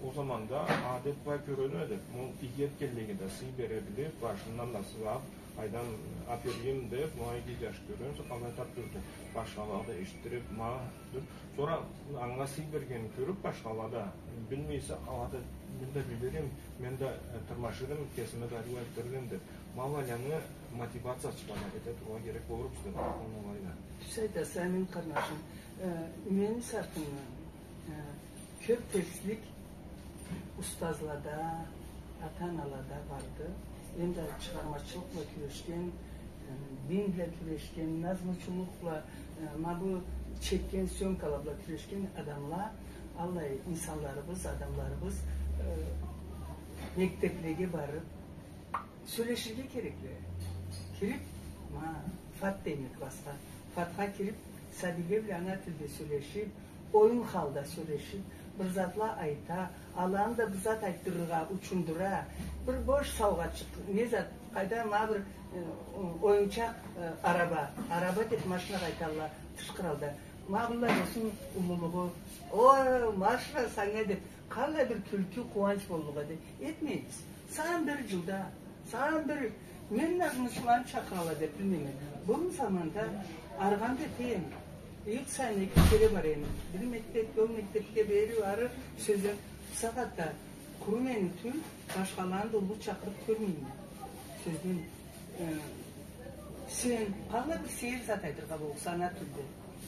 ол заманда, а, деп, былай кёреме, деп, ма иги этгенлеге да сый бере билип, башындан да сылап, айдан, аперим деп, ма иги джаш кёреме, сора къалай тап турду. Башхалагъа да эшитдирип, ма, деп. Сора анга сый бергенин кёрюп, башхала да, билмейсе, ала да, мен да билирим, мен да, э, тырмашырым, кесиме да айтдырырым деп. Ма аланы мотивация чыгъарыргъа эте турургъа керек болурбуз деп, аны алай да. Тюз айтаса, Амин къарнашым. Э, мени сартымдан, э, кёп терслик устазлада, ата-аналада барды. Энди чыгъармачылыкъ бла кюрешген, э, дин бла кюрешген, назмучулукъ бла, э, ма бу чекген съёмкала бла кюрешген адамла, аллай инсанларыбыз, адамларыбыз, э, мектеплеге барып, сёлеширге керекле. Кирип, ма, ФАТ дейме классха. ФАТха кирип, сабийле бла ана тилде сёлешип, оюн халда сёлешип, бир затла айта, аланы да бир зат айтдырыргъа, учундура. Бир бош саугъачыкъ, не зат, къайда, ма бир, э, оюнчакъ, э, араба. Араба деп машинагъа айталла тыш къралда. Ма быллай болсун уллулугъу. О, машина санга деп. Къаллай бир кюлкю, къууанч боллукъ эди. Этмейбиз. Сагъан бир джылда, сагъан бир, мен назмучуланы чакъыралла деп билмейме. Бу заманда арыгъан да этеме. Ай сайын эки кере барама. Бир мектепге, ол мектепге, бери, ары, сёзден. Бусагъатда къуру мени тюл, башхаланы да уллу чакъырып кёрмейме. Сёзден, э, сен къаллай бир сейир зат айтыргъа болурса ана тилде.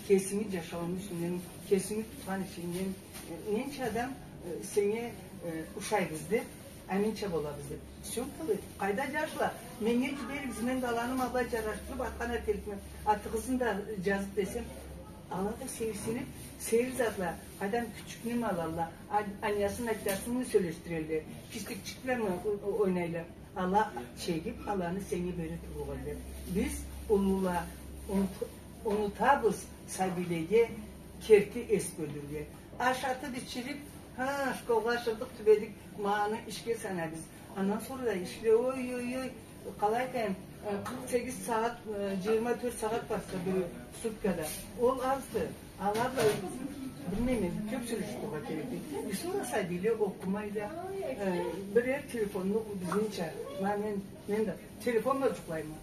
Кесинги джашауунгу юсюнден, кесинги тутхан ишингден, э, ненча адам, э, сеннге, э, ушайбыз деп, аминча болабыз деп. Всё, къалай, къайда джашла? Меннге джиберигиз, мен да аланы ма былай джарашдырып, атхан ателикме, атыгъызны да джазып десем, ала да сейирсинип, сейир затла, къайдам, кючюкню ма алалла, а-, аниясын, атясын сёлешдирелле, киштикчик бла ма о-, о-, ойнайла. Ала чегип, аланы сеннге бере тургъанды. Биз, уллула, унут-, унутабыз сабийлеге керти эс бёлюрге. Ашатып, ичирип, ха, школгъа ашырдыкъ, тюбедик, ма аны ишге санайбыз. Андан сора да ишле, ой, ой, ой, къалай айтайым, э, къыркъ сегиз сагъат, э, джыйырма тёрт сагъат барса бир суткада. Ол азды. Ала бла, билмейме, кёп сёлешип турургъа керекди. И сора сабийле окъумайла, э, бирер телефонну бизнича. Ма мен, мен да телефон бла джукълайма.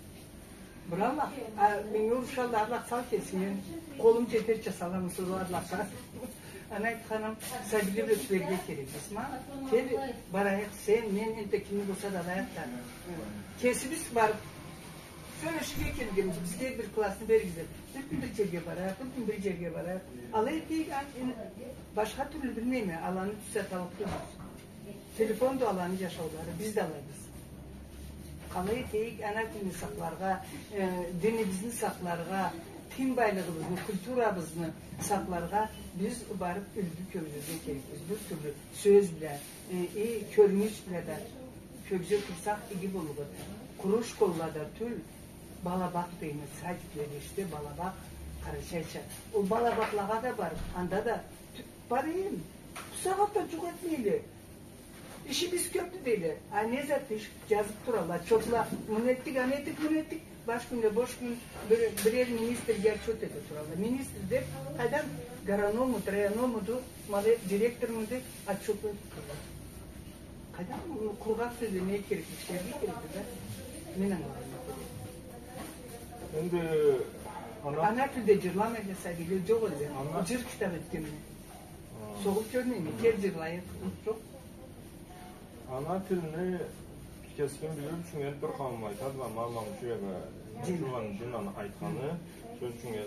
Бир Аллах, а, меннге урушалла, Аллах, сал кесинге. Къолум джетерча салама сора Аллахха. Аны айтханым, сабийле бла тюберге керекбиз. Ма, кел, барайыкъ, сен, мен, энтда кимни болса да алайыкъ да. Кесибиз барып, сёлеширге келгенбиз, бизге бир классны беригиз деп. Бир кюн бир джерге барайыкъ, бир кюн бир джерге барайыкъ. Алай этейик, а, энди башха тюрлю билмейме, аланы тюзеталлыкъ тюлбюз. Телефон да аланы джашаулары, биз да алайбыз. Къалай этейик, ана тилни сакъларгъа, э, динибизни сакъларгъа, тин байлыгъыбызны, культурабызны сакъларгъа биз барып юлгю кёргюзерге керекбиз. Бир тюрлю сёз бла, э, э, кёрюнюш бла да кёргюзе турсакъ, иги боллукъ эди. Къуру школлада тюл, балабакъ дейме, садикледе ишде балабакъ, къарачайча. Ол балабакълагъа да барып, анда да тю-, барайым. Бусагъатда джукъ этмейле. Ишибиз кёпдю дейле. А не зат иш? Джазып туралла отчётла. Муну этдик, аны этдик, муну этдик. Баш кюнде, бош кюн, бир-, бирер министрге отчёт эте туралла. Министр деп, къайдам, агроному, травмаду, ма директорму деп отчёт этип туралла. Къайдам, къургъакъ сёзле не керекли, ишлерге керекли да. Мен ангыламайма. Энди ана... Ана тилде джырламайла сабийле, джокъ элле. Ана... Джыр китап этгенме. Согъуп кёрмейме, кел джырлайыкъ. Джокъ. Ана тилни кесим билир ючюн, энди бир къауум айтады, ма, ма, ма, ма, ма, Джуманы, Джуманы айтханы, сёз ючюн, э,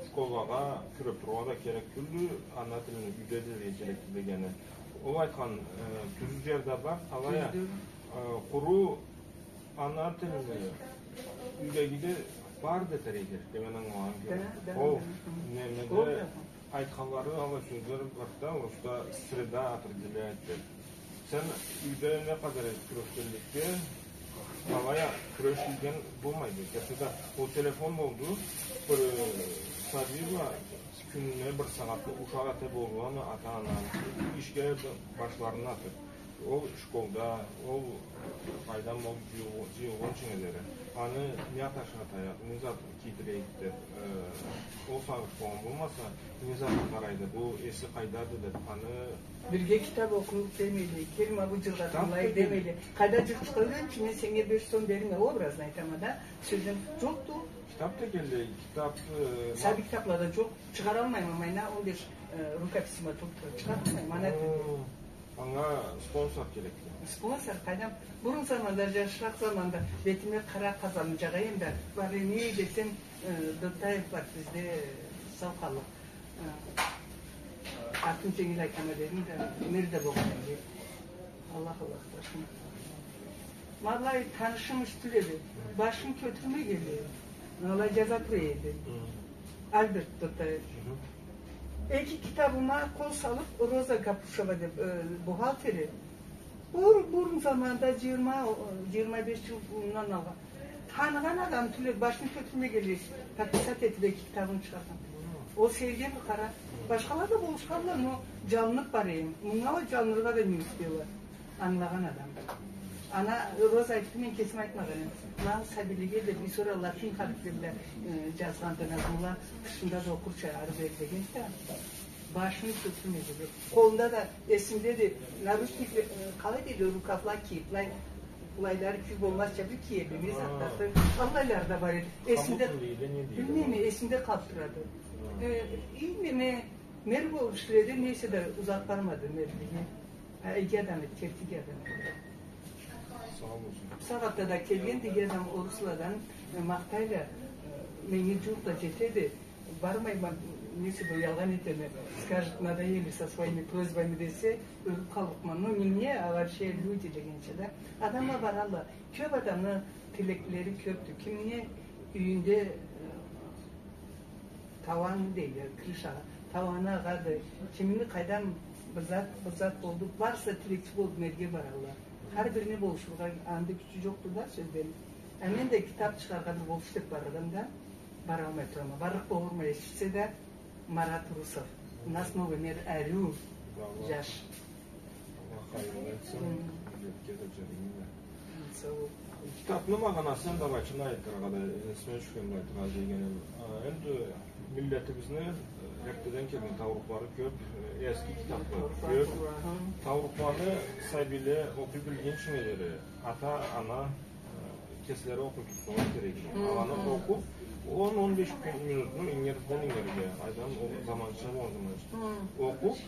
школлагъа кюрюп турургъа да керек тюлдю, ана тилни юйде да билирге керекди дегени. Ол айтхан, э, тюз джер да бар, алай а, э, къуру ана тилни юйдегиде бар да этерге керекди, мен ангылагъаным. Да, да, ол да. Немеде, ол да. Айтханлары алай сёзле бар да, орусча среда определяет деп. Сен юйде не къадар кюрешгенликге, алай а кюреш дейген болмайды. Кеси да ол телефон болду, бир, э, сабий бла кюнюне бир сагъатны ушакъ эте болурламы ата-ана, ишге башларын атып. Ол школда, ол къайдам, ол джыйыл-, джыйылгъынчынга дери. Аны не аташха атайыкъ, не зат кийдирейик деп, э, ол сагъыш болгъан болмаса, не затха къарайды, бу эси къайдады деп, аны... Бирге китап окъуйукъ демейле, кел ма бу джыргъа тынгылайыкъ демейле. Къайда джыр чыгъа, юйден чы, мен сеннге беш сом берирме, образно айтама да, сёзден джокъду. Китап дегенлей, китап, э, сабий китапла да джокъ, чыгъаралмайма, майна он беш, э, рукописима толтура, чыгъаралмайма, ана тилде. Анга спонсор керекди. Спонсор, къайдам? Бурун заманда, джашыракъ заманда бетиме къара къазанны джагъа эдим да, бары не десем, э, Дотаев бар бизде, сау къаллыкъ. Э, атын дженгил айтама дедим да, нерде болгъан эди? Аллах, Аллах, башым. Ма былай танышым ючюн эди. Башын кётюрмегенлей. Алай джаза тура эди. Альберт Дотаев. Эки китабыма къол салып, Роза Капушева деп, э, бухгалтери. Бур-, бурун заманда, джыйырма, джыйырма беш джыл мындан алгъа. Таныгъан адам тюл эди, башын кётюрмегенлей, подписать этип эки китабын чыгъаргъан. Ол сейирге бир къара. Башхала да болушханла, но джалынып бара эдим. Мынга уа джалыныргъа да не успела. Ангылагъан адам. Ана Роза айтды, мен кесим айтмагъан эдим. Мынау сабийлеге да бир сора латин харифле бла, э, джазгъанды, назмула тышында да окъурча ары бери дегенди да. Башын кётюрмеди. Къолунда да, эсимдеди, наручник, э, къалай дейди, рукавла кийип, былай, былайлары кюй болмазча бир киеди, не затлары, аллайлары да бар эди. Эсимде, билмейме, эсимде къалып турады. Э, и неме, мэр болуп ишледи, не эсе да узакъ бармады мэрлиги. Ха, иги адам эди, керти иги адам эди. Сау болсун. Бусагъатда да келгенди, иги адам, орусладан, э, махтайла, э, меннге джууукъ да джетеди. Бармайма, не эсе да, ялгъан этеме, скажет, надоели со своими просьбами десе, ёлюп къаллыкъма. Но не мне, а вообще люди дегенча да. Адамла баралла, кёп адамны тилеклери кёпдю. Кимни юйюнде, э, тауаны дейле, крышагъа, тауаны агъады, кимни къайдам бир зат, бир зат болду, барысы да тилекчи болуп мэрге баралла. Хар бирине болушургъа анда кючю джокъду да, сёзден. А мен да китап чыгъаргъа бир болуш деп барырма да, баралмай турама. Барлыкъ болурма, эшитсе да, Марат Урусов. У нас новый мэр, ариу джаш. Аллах хайырлы этсин. Миллетге да джарай да. Сау бол. Китапны магъанасын да былайча айтыргъа да, э, эсиме тюшген былай айтыргъа дейген эдим. А, энди миллетибизни, э, эртдеден келген таурухлары кёп, э, эски китапла кёп. Таурухланы сабийле окъуй билгинчинге дери, ата, ана, э, кеслери окъуй тутсала керек. Аланы окъуп, он, он беш минутну ингирден ингирге, айдам, ол заманча болгъан заманча. Окъуп,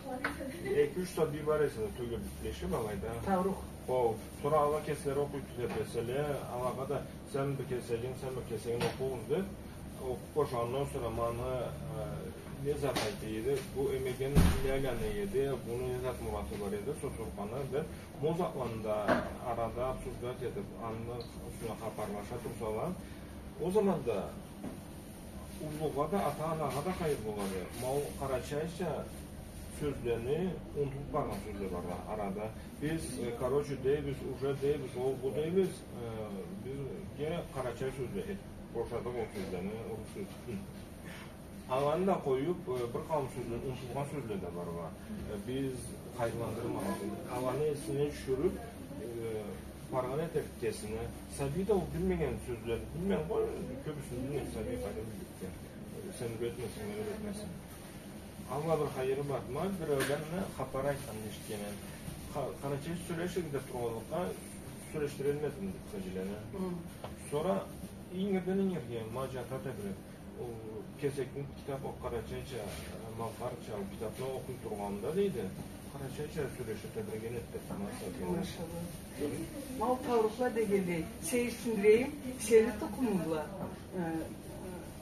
эки-юч сабий бар эсе да, тёгерек бла эши былайда. Таурух. Хо, сора ала кеслери окъуй тюзетеселе, алагъа да сен бир кесегин, сен бир кесегин окъугъуз деп, окъуп бошагъандан сора муну, э, не зат айта эди, бу эмеген не айлана эди, муну не зат мураты бар эди, сосурханы деп, бу затланы да арада обсуждать этип, аны юсюне хапарлаша турсала, ол заманда уллугъа да, ата-анагъа да хайыр болады. Ма ол къарачайча сёзлени унутулуп баргъан сёзле бар арада. Биз, э, короче дейбиз, уже дейбиз, ол бу дейбиз, э, бизге къарачай сёзле этип бошадыкъ ол сёзлени, орус сёз. Аланы да къоюп, э, бир къауум сёзле, унутулгъан сёзле да бар. Э, биз хайырландырмагъанбыз. Аланы эсине тюшюрюп, э, баргъан этебиз кесине. Сабий да ол билмеген сёзлени, билмей, къой, кёбюсюн билмей сабий, къайдан билирге. Сен юретмесенг, мен юретмесем. Алай бир хайыры бар. Ма биреулен хапар айтханын эшитгенме. Къа-, къарачайча сёлешигиз деп тургъанлыкъгъа, сёлешдирелмедим деп сабийлени. Хы. Сора ингирден ингирге, ма джата тебреп, ол кесекни китап, ол къарачайча, э, малкъарча, ол китапны окъуй тургъанымда, дейди, Къарачайча сёлешип тебреген этди. Машалла. Ма ол таурухла дегенлей, сейирсиндирейим, сени тукъумунг бла, э,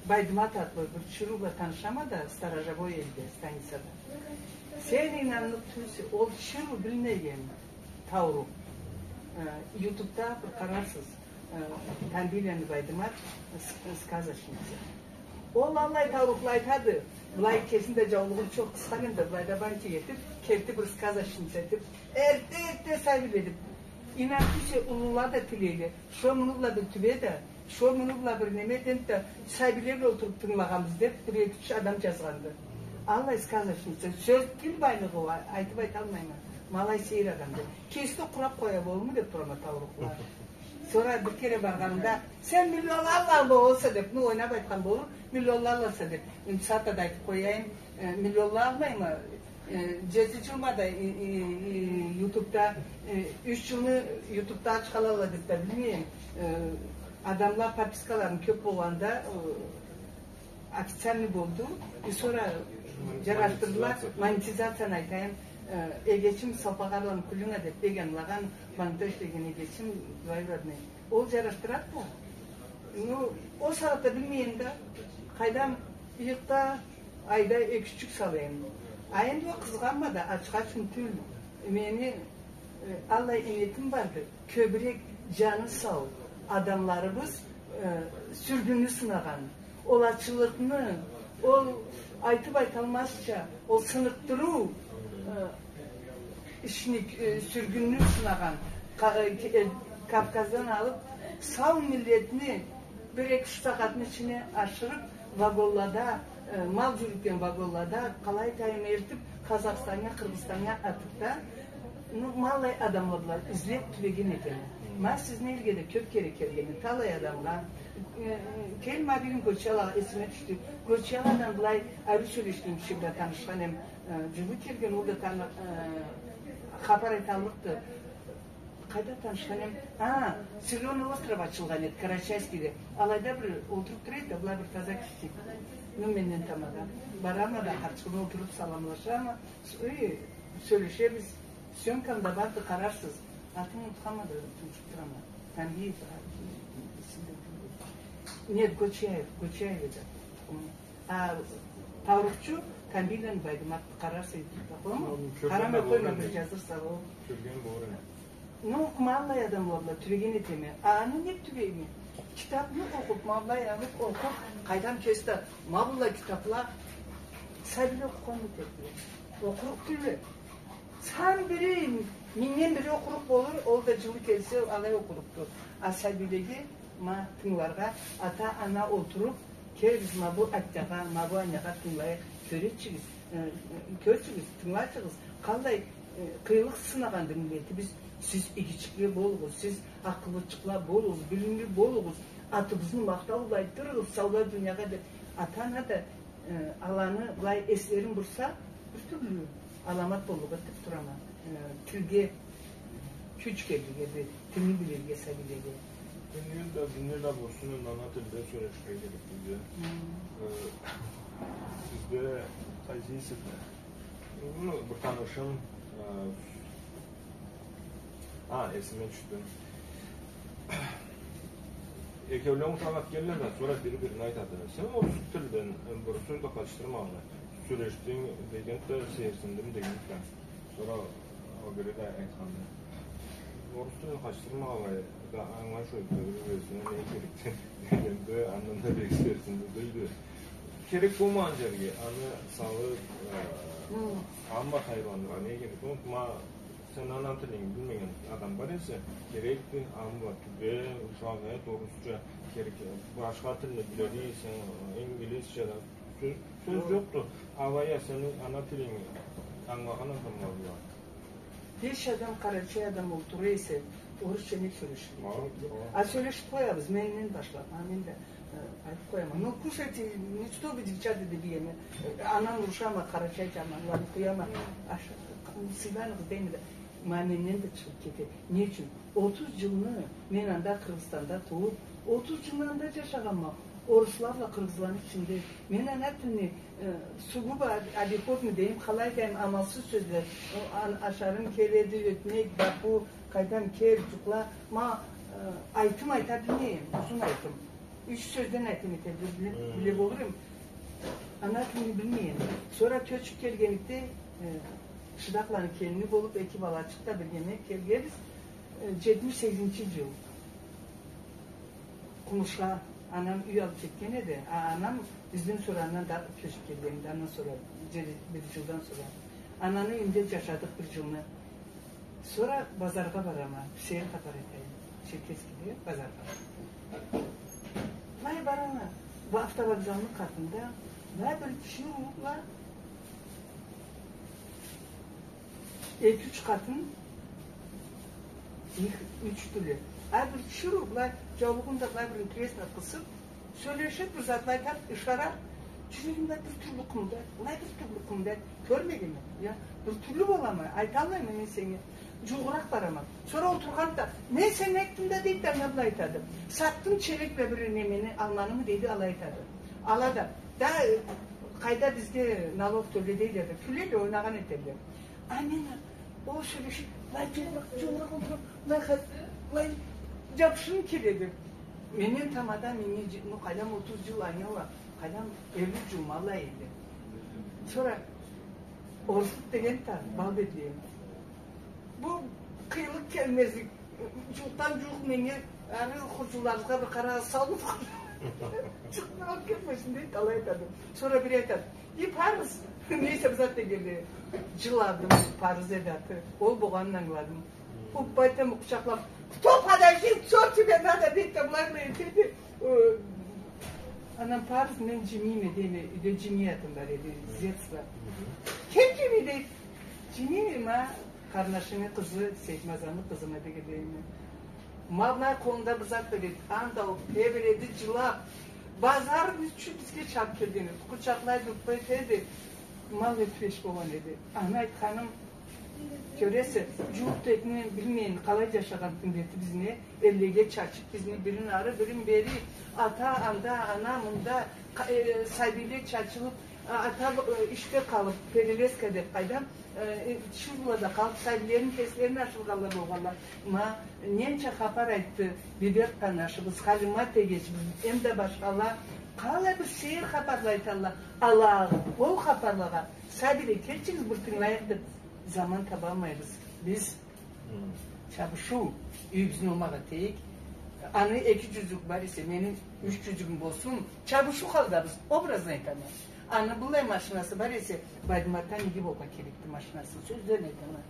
Байдымат атлы бир чыру бла танышама да, сторожевой элде, станицада. Сен ийнанныкъ тюлсе, ол чыру билмеген таурух. Э, ютубда бир къарарсыз. Э, Тамбийланы Байдымат, с-, сказочница. Ол аллай таурухла айтады, былай кесин да джаулугъун чокъ къысхан эди, былай да бантик этип, керти бир сказочница этип, эрте-эрте сабийле этип. Ийнан тюлсе, уллула да тилейле, шо муну бла бир тюбе да, шо муну бла бир неме этенд да, сабийле бла олтуруп тынгылагъанбыз деп, бир эки-юч адам джазгъанды. Аллай сказочница, сёз, тил байлыгъы уа, айтып айталмайма. Ма аллай сейир адамды. Кеси да къурап къоя болурму деп турама таурухла. Сора бир кере баргъанымда, сен миллионла алласа деп, ну, ойнап айтхан болур, миллионла алласа деп. Энди сагъатда да айтып къояйым, э, миллионла алмайма, э, джети джылма да, э, э, э, ютубда, э, юч джылны ютубда ач къалалла деп да билмейме, э, адамла подпискаларым кёп болгъанда, э, официальный болду. И сора джарашдырдыла, монетизацияны айтайым. Э, эгечим Салпагъарланы Кулина деп бек ангылагъан, банкда ишлеген эгечим, двоюродный. Ол джарашдырады да. Ну, ол сагъатда билмейме да, къайдам, ыйыкъда айда эки-юч джюк салайым. А энди ол къызгъанма да, ачха ючюн тюл. Мени Э, аллай ниетим барды. Кёбюрек джаны сау адамларыбыз, э, сюргюнню сынагъан, ол ачылыкъны, ол айтып айталмазча, ол сыныкъдырыу, э, ишни, э, сюргюнню сынагъан, Ка-, э, Кавказдан алып, сау миллетни бир эки-юч сагъатны ичине ашырып, вагонлада, э, мал джюрютген вагонлада, къалай айтайым, элтип, Къазахстаннга, Къыргъызстаннга атып да, ну, ма аллай адамла бла излеп тюбеген этеме. Ма сизни элге да кёп кере келгенме, талай адамгъа. Э, э, кел, ма бир кюн Гочиялагъа, эсиме тюшдю. Гочияладан былай ариу сёлешген киши бла танышхан эм, э, джылы келген, ол да таны-, э, хапар айталлыкъды. Къайда танышхан эм? А, Зелёный остров ачылгъан эди, Карачаевскийде. Алайда бир олтуруп тура эди да, былай бир таза киши. Ну, менден тамада. Барама да, къарчыгъына олтуруп саламлашама. С-, ой, сёлешебиз. Съёмкам да барды, къарарсыз. Атын унутханма да, тунчукъ турама. Тамбиев, а, эсимде тюл. Нет, Гочияев, Гочияев эди. А таурухчу Тамбийланы Байдымат, къарарса ютубда, къойма. Аны кёрген да болур эм. Къарама, къойма, бир джазырса ол. Кёрген болур эм. Ну, ма аллай адамла бла тюбеген этеме. А аны нек тюбейме? Китапны окъуп, ма былай алып окъуп, къайдам, кеси да, ма быллай китапла сабийле окъугъан этедиле. Окъурукъ тюлле. Сан бири, мингден бири окъурукъ болур, ол да джылы келсе, алай окъурукъду. А сабийлеге, ма, тынгыларгъа, ата-ана олтуруп, келигиз, ма бу атягъа, ма бу анягъа тынгылайыкъ, кёрчюгюз, э, э, кёрчюгюз, тынгылачыгъыз, къаллай, э, къыйынлыкъ сынагъанды миллетибиз, сиз игичикле болугъуз, сиз акъыллычыкъла болугъуз, билимли болугъуз, атыбызны махтау бла айтдырыгъыз, саулай дуниягъа деп, ата-ана да Э, аланы былай эслерин бурса, бир тюрлю аламат боллукъ этип турама. Э, тилге кюч келлиге, бир тилни билирге сабийлеге. Дунияда, дунияда болсун, энди ана тилде сёлеширге керекбиз. Хы. Э, сизде къайсы эсирде? Ну, бир танышым, э, А, эсиме тюшдю. Экеулен ушакъ келелле да, сора бири-бирине айтады: «Сен орус тилден, э, бир сёз да къатышдырмагъанлай сёлешдинг», — дегенди да, сейирсиндим дегенди да. Сора ол бири да айтханды: «Орус тилден къатышдырмагъанлай да, ангылай шо, бир-бирисине не керекди?» — дегенди, андан да бек сейирсинди, дейди. Керек болмагъан джерге аны салып, э, амма хайырландырыргъа не керек? Ма Сен ана тилинги билмеген адам бар эсе, керекди, аны бла тюбе, ушакъ эт, орусча, керек, башха тилни биледи эсенг, ингилизча да, сёз, сёз джокъду. Алай а сени ана тилинги ангылагъан адамла бла. Беш адам, къарачай адам олтура эсе, орусча не сёлеширге? Ма, керек? Ма. А сёлешип къоябыз, менден башлап, а мен да Э, айтып къояма. Ну, кушайте, ну, что вы, девчата, деб ийеме. Э, анам урушама, къарачайча, анамланы къояма. Аш-, сыйланыгъыз дейме да, ма менден да чыгъыб кетеди. Не ючюн? Отуз джылны мен анда Къыргъызстанда туууб, отуз джылны анда джашагъанма. Орусла бла къыргъызланы ичинде. Мен ана тилни, э, сугубо об-, обиходный дейим, къалай айтайым, амалсыз сёзле. О, ан-, ашарым келеди, ётмек, бакъуу, къайдам, кел, джукъла. Ма, э, айтым айта билмейме, узун айтым. Юч сёзден айтым эте биле, биле болурма. Ана тилни билмейме. Сора кёчюб келгенликде, э, Шыдакъланы келини болуб, эки балачыкъ да биргеме келгенбиз. Э, джетмиш сегизинчи джыл. Къумушха анам юй алыб кетген эди. А анам бизден сора андан да кёчюб келген эди. Андан сора, джери-, бир джылдан сора. Ананы юйюнде джашадыкъ бир джылны. Сора базаргъа барама, сейир хапар этейим. Черкесскеде базаргъа. Былай барама, бу автовокзалны къатында, былай бир чырукъла, эки-юч къатын, их, юч тюрлю. А бир чырукъла, джаулугъун да былай бир интересно къысыб, сёлешиб, бир затла айтады, ышарады. Джюрегим былай бир тюрлю къымылдайды, былай бир тюрлю къымылдайды. Кёрмегенме, я, бир тюрлю болама, айталмайма мен сеннге. Джууукъракъ барама. Сора олтургъанды да, мен сеннге айтдым да, дейди да, анга былай айтады. Сатдым челек бла бир немени, алманымы, дейди, алай айтады. Ала да, да, э, къайда бизде налог тёле дейле да, кюлелле, ойнагъан этелле. А мен, ол сёлешиб, былай джууукъ-, джууукъракъ олтуруб, былай ха-, былай джабышырым келеди. Менден тамада, меннге, ну, къайдам, отуз джыл айналла, къайдам, элли джыл ма алай эди. Сора оруслукъ деген да, бал бетлейим. Бу къыйынлыкъ келмезлик, джууукъдан джууукъ меннге, ары хурджунларыбызгъа бир къарагъыз, сау болугъуз. Джууукъну алыб кетмесин, дейди, алай айтады. Сора бири айтады, и парыз, не эсе бир зат дегенлей. Джыладым, парыз эди аты. Ол болгъанын ангыладым. Уппайтам, къучакълаб, кто, подожди, что тебе надо, дейди да, былай, былай этеди. Э, анам, парыз, мен джимийме, дейме, юйде джимий атым бар эди, с детства. Ким джимий, дейди. Джимийме, ма, къарнашынгы къызы, Сейтмазаны къызыма, дегенлейме. Ма былай къолунда бир зат бар эди, анда ол тебиреди, джылаб. Базар ючюн бизге чабыб келген эди. Къучакълайды, уппайтады. Ма алай тюбеш болгъан эди. Аны айтханым, кёресе, джууукъ текни билмейин, къалай джашагъан миллетибизни, эллеге чачыб бизни, бирин ары, бирин бери, ата анда, ана мында, къа-, э, сабийле чачылыб, а, ата, э, ишде къалыб, перелеска деб, къайдам, э, э, тиширыулада къалыб, сабийлерин кеслерин ашыргъанла болгъанла. Ма, ненча хапар айтды Биберт къарнашыбыз, Халима тегечибиз, эмда башхала, къалай бир сейир хапарла айталла. Ала, ол хапарлагъа, сабийле, келчигиз, бир тынгылайыкъ деб, заман табалмайбыз биз. Чабышыу, юйюбюзню омакъ этейик. Аны эки джюзюгю бар эсе, мени юч джюзюгюм болсун. Чабышыу халдабыз, образно айтама. Аны быллай машинасы бар эсе, Байдыматдан иги болургъа керекди машинасы, сёзден айтама.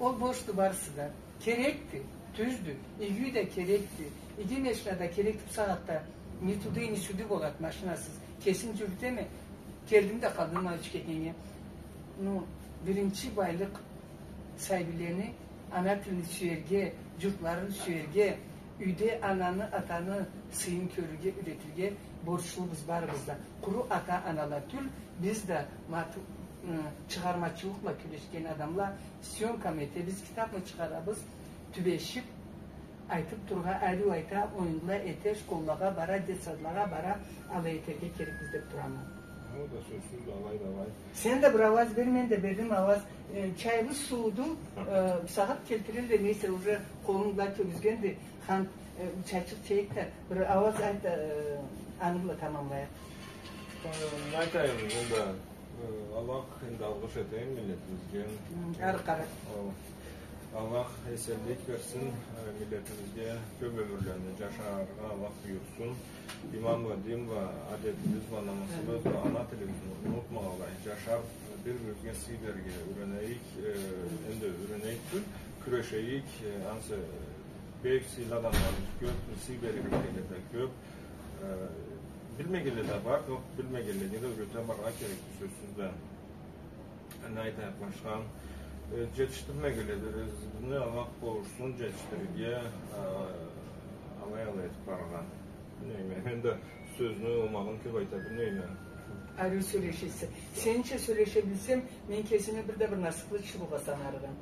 Ол бошду барысы да. Керекди, тюздю, иги юй да керекди, иги машина да керекди. Бусагъатда ни туду, ни сюдю болады машинасыз. Кесим джюрютеме, келдим да къалдым ма юч кетгеннге. Ну, биринчи байлыкъ сабийлени ана тилни сюерге, джуртларын сюерге, юйде ананы, атаны сыйын кёрюрге юретирге борчлубуз барыбыз да. Къуру ата-анала тюл, биз да мат-, ы, чыгъармачылыкъ бла кюрешген адамла, съёмкамы этебиз, китабмы чыгъарабыз, тюбешиб, айтыб турургъа, ариу айта, оюнла эте, школлагъа бара, детсадлагъа бара, алай этерге керекбиз деб турама. Ол да сёзсюз, алай да алай. Сен да бир ауаз бер, мен да бердим ауаз. Э, чайыбыз сууду, э, сагъат келтирелле, не эсе, уже къолун былай тёгюзгенди, хан, э, чайчыкъ чейик да, бир ауаз айт, э, аны бла тамамлайыкъ. Э, не айтайым, энди, э, Аллах энди алгъыш этейим миллетибизге. Хы, ары къарай. Ол, Аллах эсенлик берсин, э, миллетибизге кёб ёмюрлени джашаргъа Аллах буюрсун. Иман бла, дин бла, адетибиз бла, намысыбыз бла, ана тилибизни унутмагъанлай джашаб, бир-бирибизге сый берирге юренейик, э, энди юренейик тюл, кюрешейик, э, ансы бек сыйлы адамларыбыз кёб, сый берирге да кёб, э, билмегенле да бар, но билмегенлеге да юрете барыргъа керекди, сёзсюз да. Не айтайыкъ башха? Э, джетишдирмегенле бизни, Аллах болушсун джетишдирирге, э, алай-алай этиб баргъан. Билмейме, мен да сёзню омагъын кёб айта билмейме. Ариу сёлешесе. Сенича сёлеше билсем, мен кесими бир да бир насыблы тиширыугъа санарыкъма.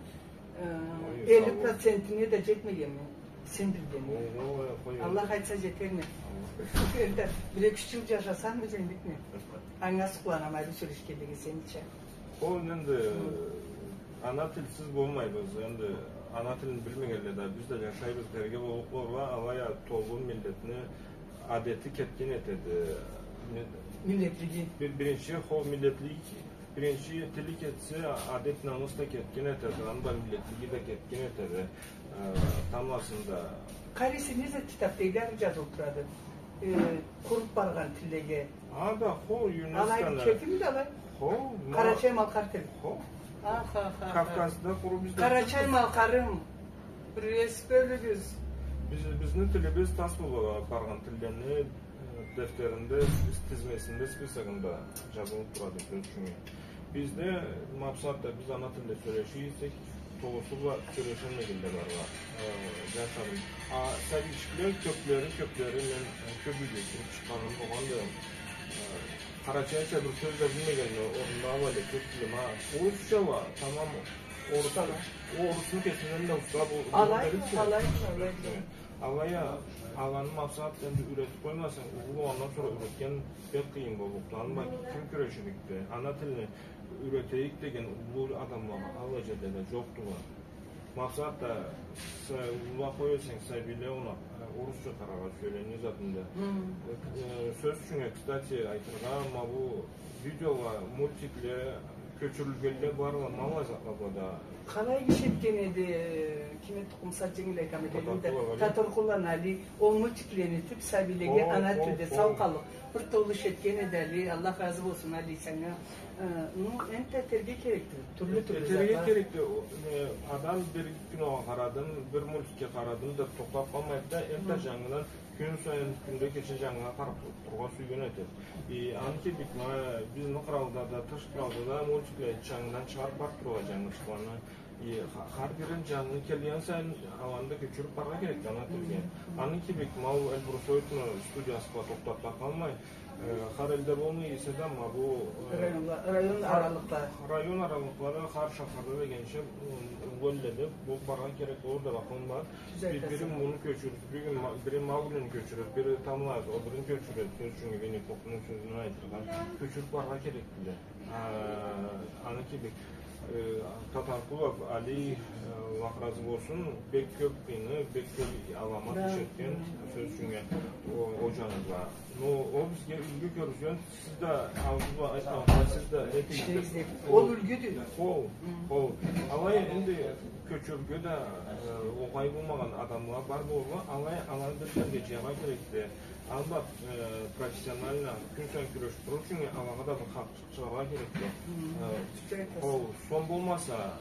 Э, элли процентине да джетмегенме, сен билгенме. Аллах айтса, джетерме. Энди бир эки-юч джыл джашасанг, бир эндикме. Анга сукъланама, бир сёлешгенлиге сенича. Ол энди, ана тилсиз болмайбыз. Энди ана тилни билмегенле да биз да джашайбыз, бирге боллукъла, алай а толу миллетни адети кетген этеди. Ми-, миллетлиги. Бир-, биринчи, хо, миллетлиги, биринчи тили кетсе, адет-намыс да кетген этеди, анда миллетлиги да кетген этеди. Э, тамбласында. Къарайсыз, не зат китабда иле ары джазылыб турады. Э, къуруб баргъан тиллеге. А, да, хо, ЮНЕСКО-ны. Алай бир кефим да алай. Хо, ма-, Къарачай-малкъар тил. Хо. Аха, аха, аха. Кавказда къуру бизде. Къарачай-малкъарым. Бир эс бёлюгюз. Биз, бизни тилибиз тас болуб баргъан тиллени, э, дефтеринде, тизмесинде, списогунда джазылыб турады, сёз ючюн. Бизде, ма бусагъатда биз ана тилде сёлеширик эсек, толусу бла сёлешалмайгъанла да барла. Э, джашарым. А сабийчикле кёблери, кёблери, мен, э, кёб юйге кириб чыкъгъаным болгъанды. Э, къарачайча бир сёз да билмегенни орнуна алай кёб тилни, ма, орусча уа, тамам, орус, орусну кесинден да уста бу-, алай, алай, алай. Алай а, аланы, макъсат, энди юретиб къоймасанг, уллу болгъандан сора юретген бек къыйын боллукъду. Аны бла ким кюреширикди? Ана тилни юретейик деген уллу адамла аллай джерде да джокъдула. Макъсат да, са-, уллулагъа къояса, сабийле, огъуна, э, орусча къараргъа сюелле, не затында. Хы. Э, сёз ючюн, кстати, айтыргъа, ма бу видеола, мультикле, кёчюрюлгенле барла, ма аллай затла бла да. Къалай иш этген эди, ким эди, Къумсат, дженгил айтама дедим да, Татаркъулланы Али, ол мультиклени этиб, сабийлеге ана тилде сау къаллыкъ бир толу иш этген эди, Али. Аллах разы болсун, Али, санга. Э, ну, энтда этерге керекди, тюрлю-тюрлю затла. Этерге керекди. О, э, адам бир киногъа къарадым, бир мультикге къарадым да тохтаб къалмайды да, энтда джангыдан кюн сайын, кюнде кече джангыдан къараб турургъа сюйген этеди. Э, аны кибик, ма, бизни къралда да, тыш къралда да мультикле джангыдан чыгъарыб барыб туралла джангычыкъланы. Э, ха-, хар бирин джангы келген сайын аланы да кёчюрюб барыргъа керекди ана тилге. Хы. Аны кибик, ма ол Эльбрусоидни студиясы бла тохтаб да къалмай, э, хар элде болмай эсе да, ма бу, э, районла, район аралыкъла, район аралыкълада, хар шахарда дегенча, м, уллу элледе болуб барыргъа керек болур деб акъылым бар. Тюз айтаса. Бири муну кёчюрюб, бири ма-, бири Мауглини кёчюрюб, бири тамбла, ол бирин кёчюрюб, сёз ючюн, Винни-Пухну сёзюн айтыргъа, кёчюрюб барыргъа керекдиле. А, аны кибик, э, Татаркъулов Али, э, Аллах разы болсун, бек кёб къыйыны, бек кёб аламат иш этген, сёз ючюн, о, ол джаны бла. Но ол бизге юлгю кёргюзген, сиз да ауузугъуз бла айтмагъанлай, сиз да этигиз деб. Ол юлгюдю. Ол, ол. Алай энди кёчюрюрге да, э, огъай болмагъан адамла бар болурла, алай, аланы бир джерге джыяргъа керекди. Аны бла, э, профессионально кюн сайын кюрешиб турурча, алагъа да бир хакъ чыгъаргъа керекди. Хы. Э, ол сом болмаса,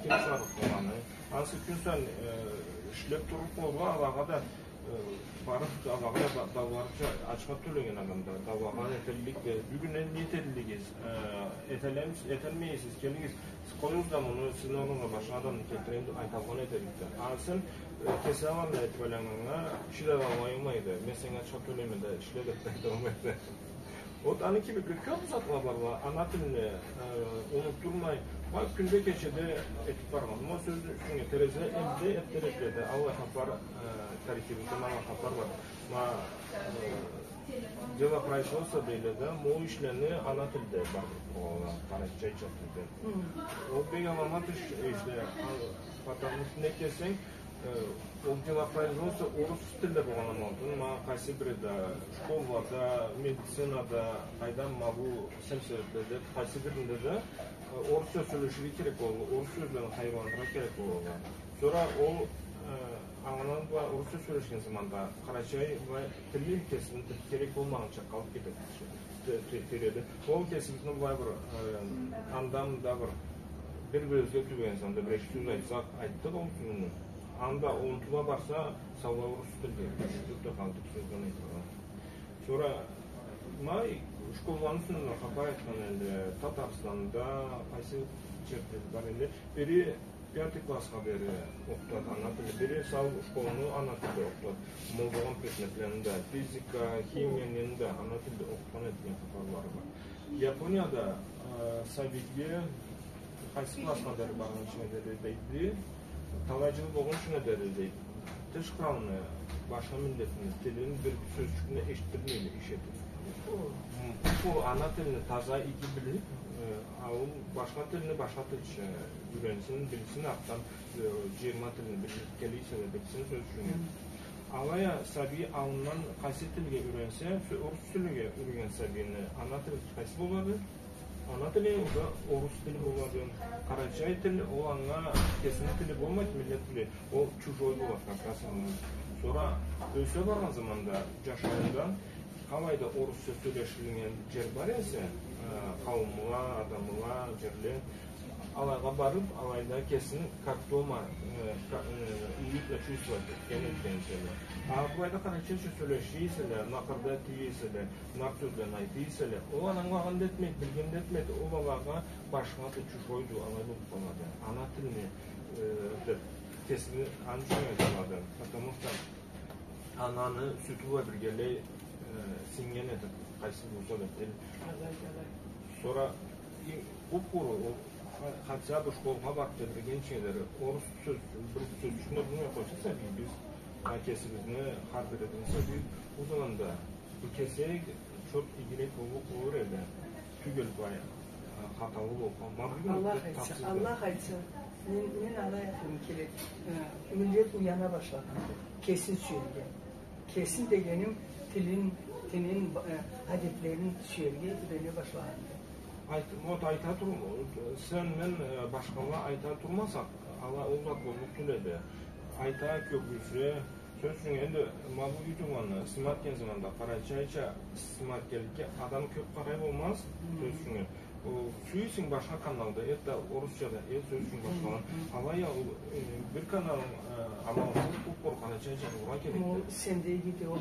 ким чыгъарыкъды аны? Ансы кюн сайын, э, ишлеб туруб болурла, алагъа да, э, барыб, алагъа да да-, дауларча ачха тёлеген адамла, даулагъан этеллик да, бюгюн не этеллигиз, э, этелемис-, этелмейсиз, келигиз, сиз къоюгъуз да муну, сизни орнугъузгъа башха адамны келтирейим деб айталгъан этеллик да. Ансы, э, кеси аланы этиб айланнганнга, киши да даулай алмайды. Мен сеннге ачха тёлейме да, ишле деб да айталмайды. Вот аны кибик кёб затла барла, ана тилни, э, унутдурмай, ма кюнде кечеде этиб баргъан. Ма сёз ючюн, Терезе элде, Эрттерекледе, аллай хапар, э, тарихибизде ма аллай хапар бар. Ма, э, делопроизводство дейле да, ма ол ишлени ана тилде барыб тургъанла, къарачайча тилде. Хы. Ол бек аламат иш, ишле, а, потому что не десенг, Э, ол делопроизводство орус тилде болгъан амалтын, ма къайсы бири да, школлада, медицинада, къайдам, ма бу сельсоветледе, къайсы биринде да, э, орусча сёлеширге керек болду, орус сёзлени хайырландырыргъа керек болду. Сора ол, э, андан бла орусча сёлешген заманда къарачай бла тилни кесини тили керек болмагъанча къалыб кетеди. Те-, те-, тереди. Ол кесибизни былай бир, э, анда-мында бир, бир-бирибизге тюбеген санда бир-эки сёз айтсакъ, айтдыкъ ол сёзню. Анда унутула барса, саулай орус тилде, кёчюб да къалдыкъ сёзден айтыргъа. Сора, ма, школланы юсюнден хапар айтхан энди, Татарстанда, къайсы джерде бар энди, бири пятый классха дери окъутады ана тилде, бири сау школну ана тилде окъутады. Ма ол болгъан предметлени да, физика, химияны да ана тилде окъутхан этген хапарлары бар. Японияда, э, сабийге къайсы классха дери баргъынчынга дери дейди, талай джыл болгъунчунга дери дейди. Тыш къауумну, башха миллетни тилин бир сёзчюкню эшитдирмейди, иш этиб. Бу ана тилни таза иги билиб, э, а ол башха тилни башха тилча юренсин, билсин, артдан, э, джыйырма тилни билиб келе эселе, билсин сёз ючюн. Алай а сабий аллындан къайсы тилге юренсе, сё-, орус тилге юреннген сабийни ана тили къайсы болады? Ана тили ол да орус тили болады. Къарачай тил, ол анга кесини тили болмайды, миллет тили. Ол чужой болады, как раз анга. Сора ёсе баргъан заманда джашауунда къалайда орусча сёлешилиннген джер бар эсе, э, къауумла, адамла, джерле, алайгъа барыб, алайда кесин как дома, э, ка-, э, уютно чувствовать этген этген эселе. А былайда къарачайча сёлеше эселе, накъырда этие эселе, нарт сёзлени айта эселе, ол адамгъа ангылатмайды, билгенди этмейди, ол алагъа башха да чужойду, алай болуб къалады. Ана тилни, э, деб, кесини аны ючюн айтылады. Потому что ананы сютю бла биргелей, э, сингнген этеди, къайсы болса да тил. Алай, алай. Сора, и, къуп-къуру, ол ха-, хотя бы школгъа барыб тебрегенчиге дери орус сёз, бир сёзчюкню билмей къойса сабийибиз, а кесибизни хар бирибизни сабийибиз, ол заманда бу кесек чорт игирек боллукъ болур эди. Тюгюл бай, э, хаталы болуп, ма бюгюн Аллах айтса, тапсырды. Аллах айтса, мен, мен алай айтырым керек. Э, миллет уяна башлагъанды. Кесин сюерге. Кесин дегеним тилин, тинин, э, адетлерин сюерге юрене башлагъанды. Айт-, вот айта тур-, сен, мен, э, башхала айта турмасакъ, ала ол зат боллукъ тюл эди. Айта, кёргюзе, сёз ючюн, энди ма бу ютуб аны снимать этген заманда, къарачайча снимать этгенликге адам кёб къарай болмаз, сёз ючюн. Ол, сюйсенг башха каналда эт да, орусча да эт, сёз ючюн, башхала. Алай а ол, э, бир канал, э, амалсыз, къуп-къуру къарачайча болургъа керекди. Ол сенде видео.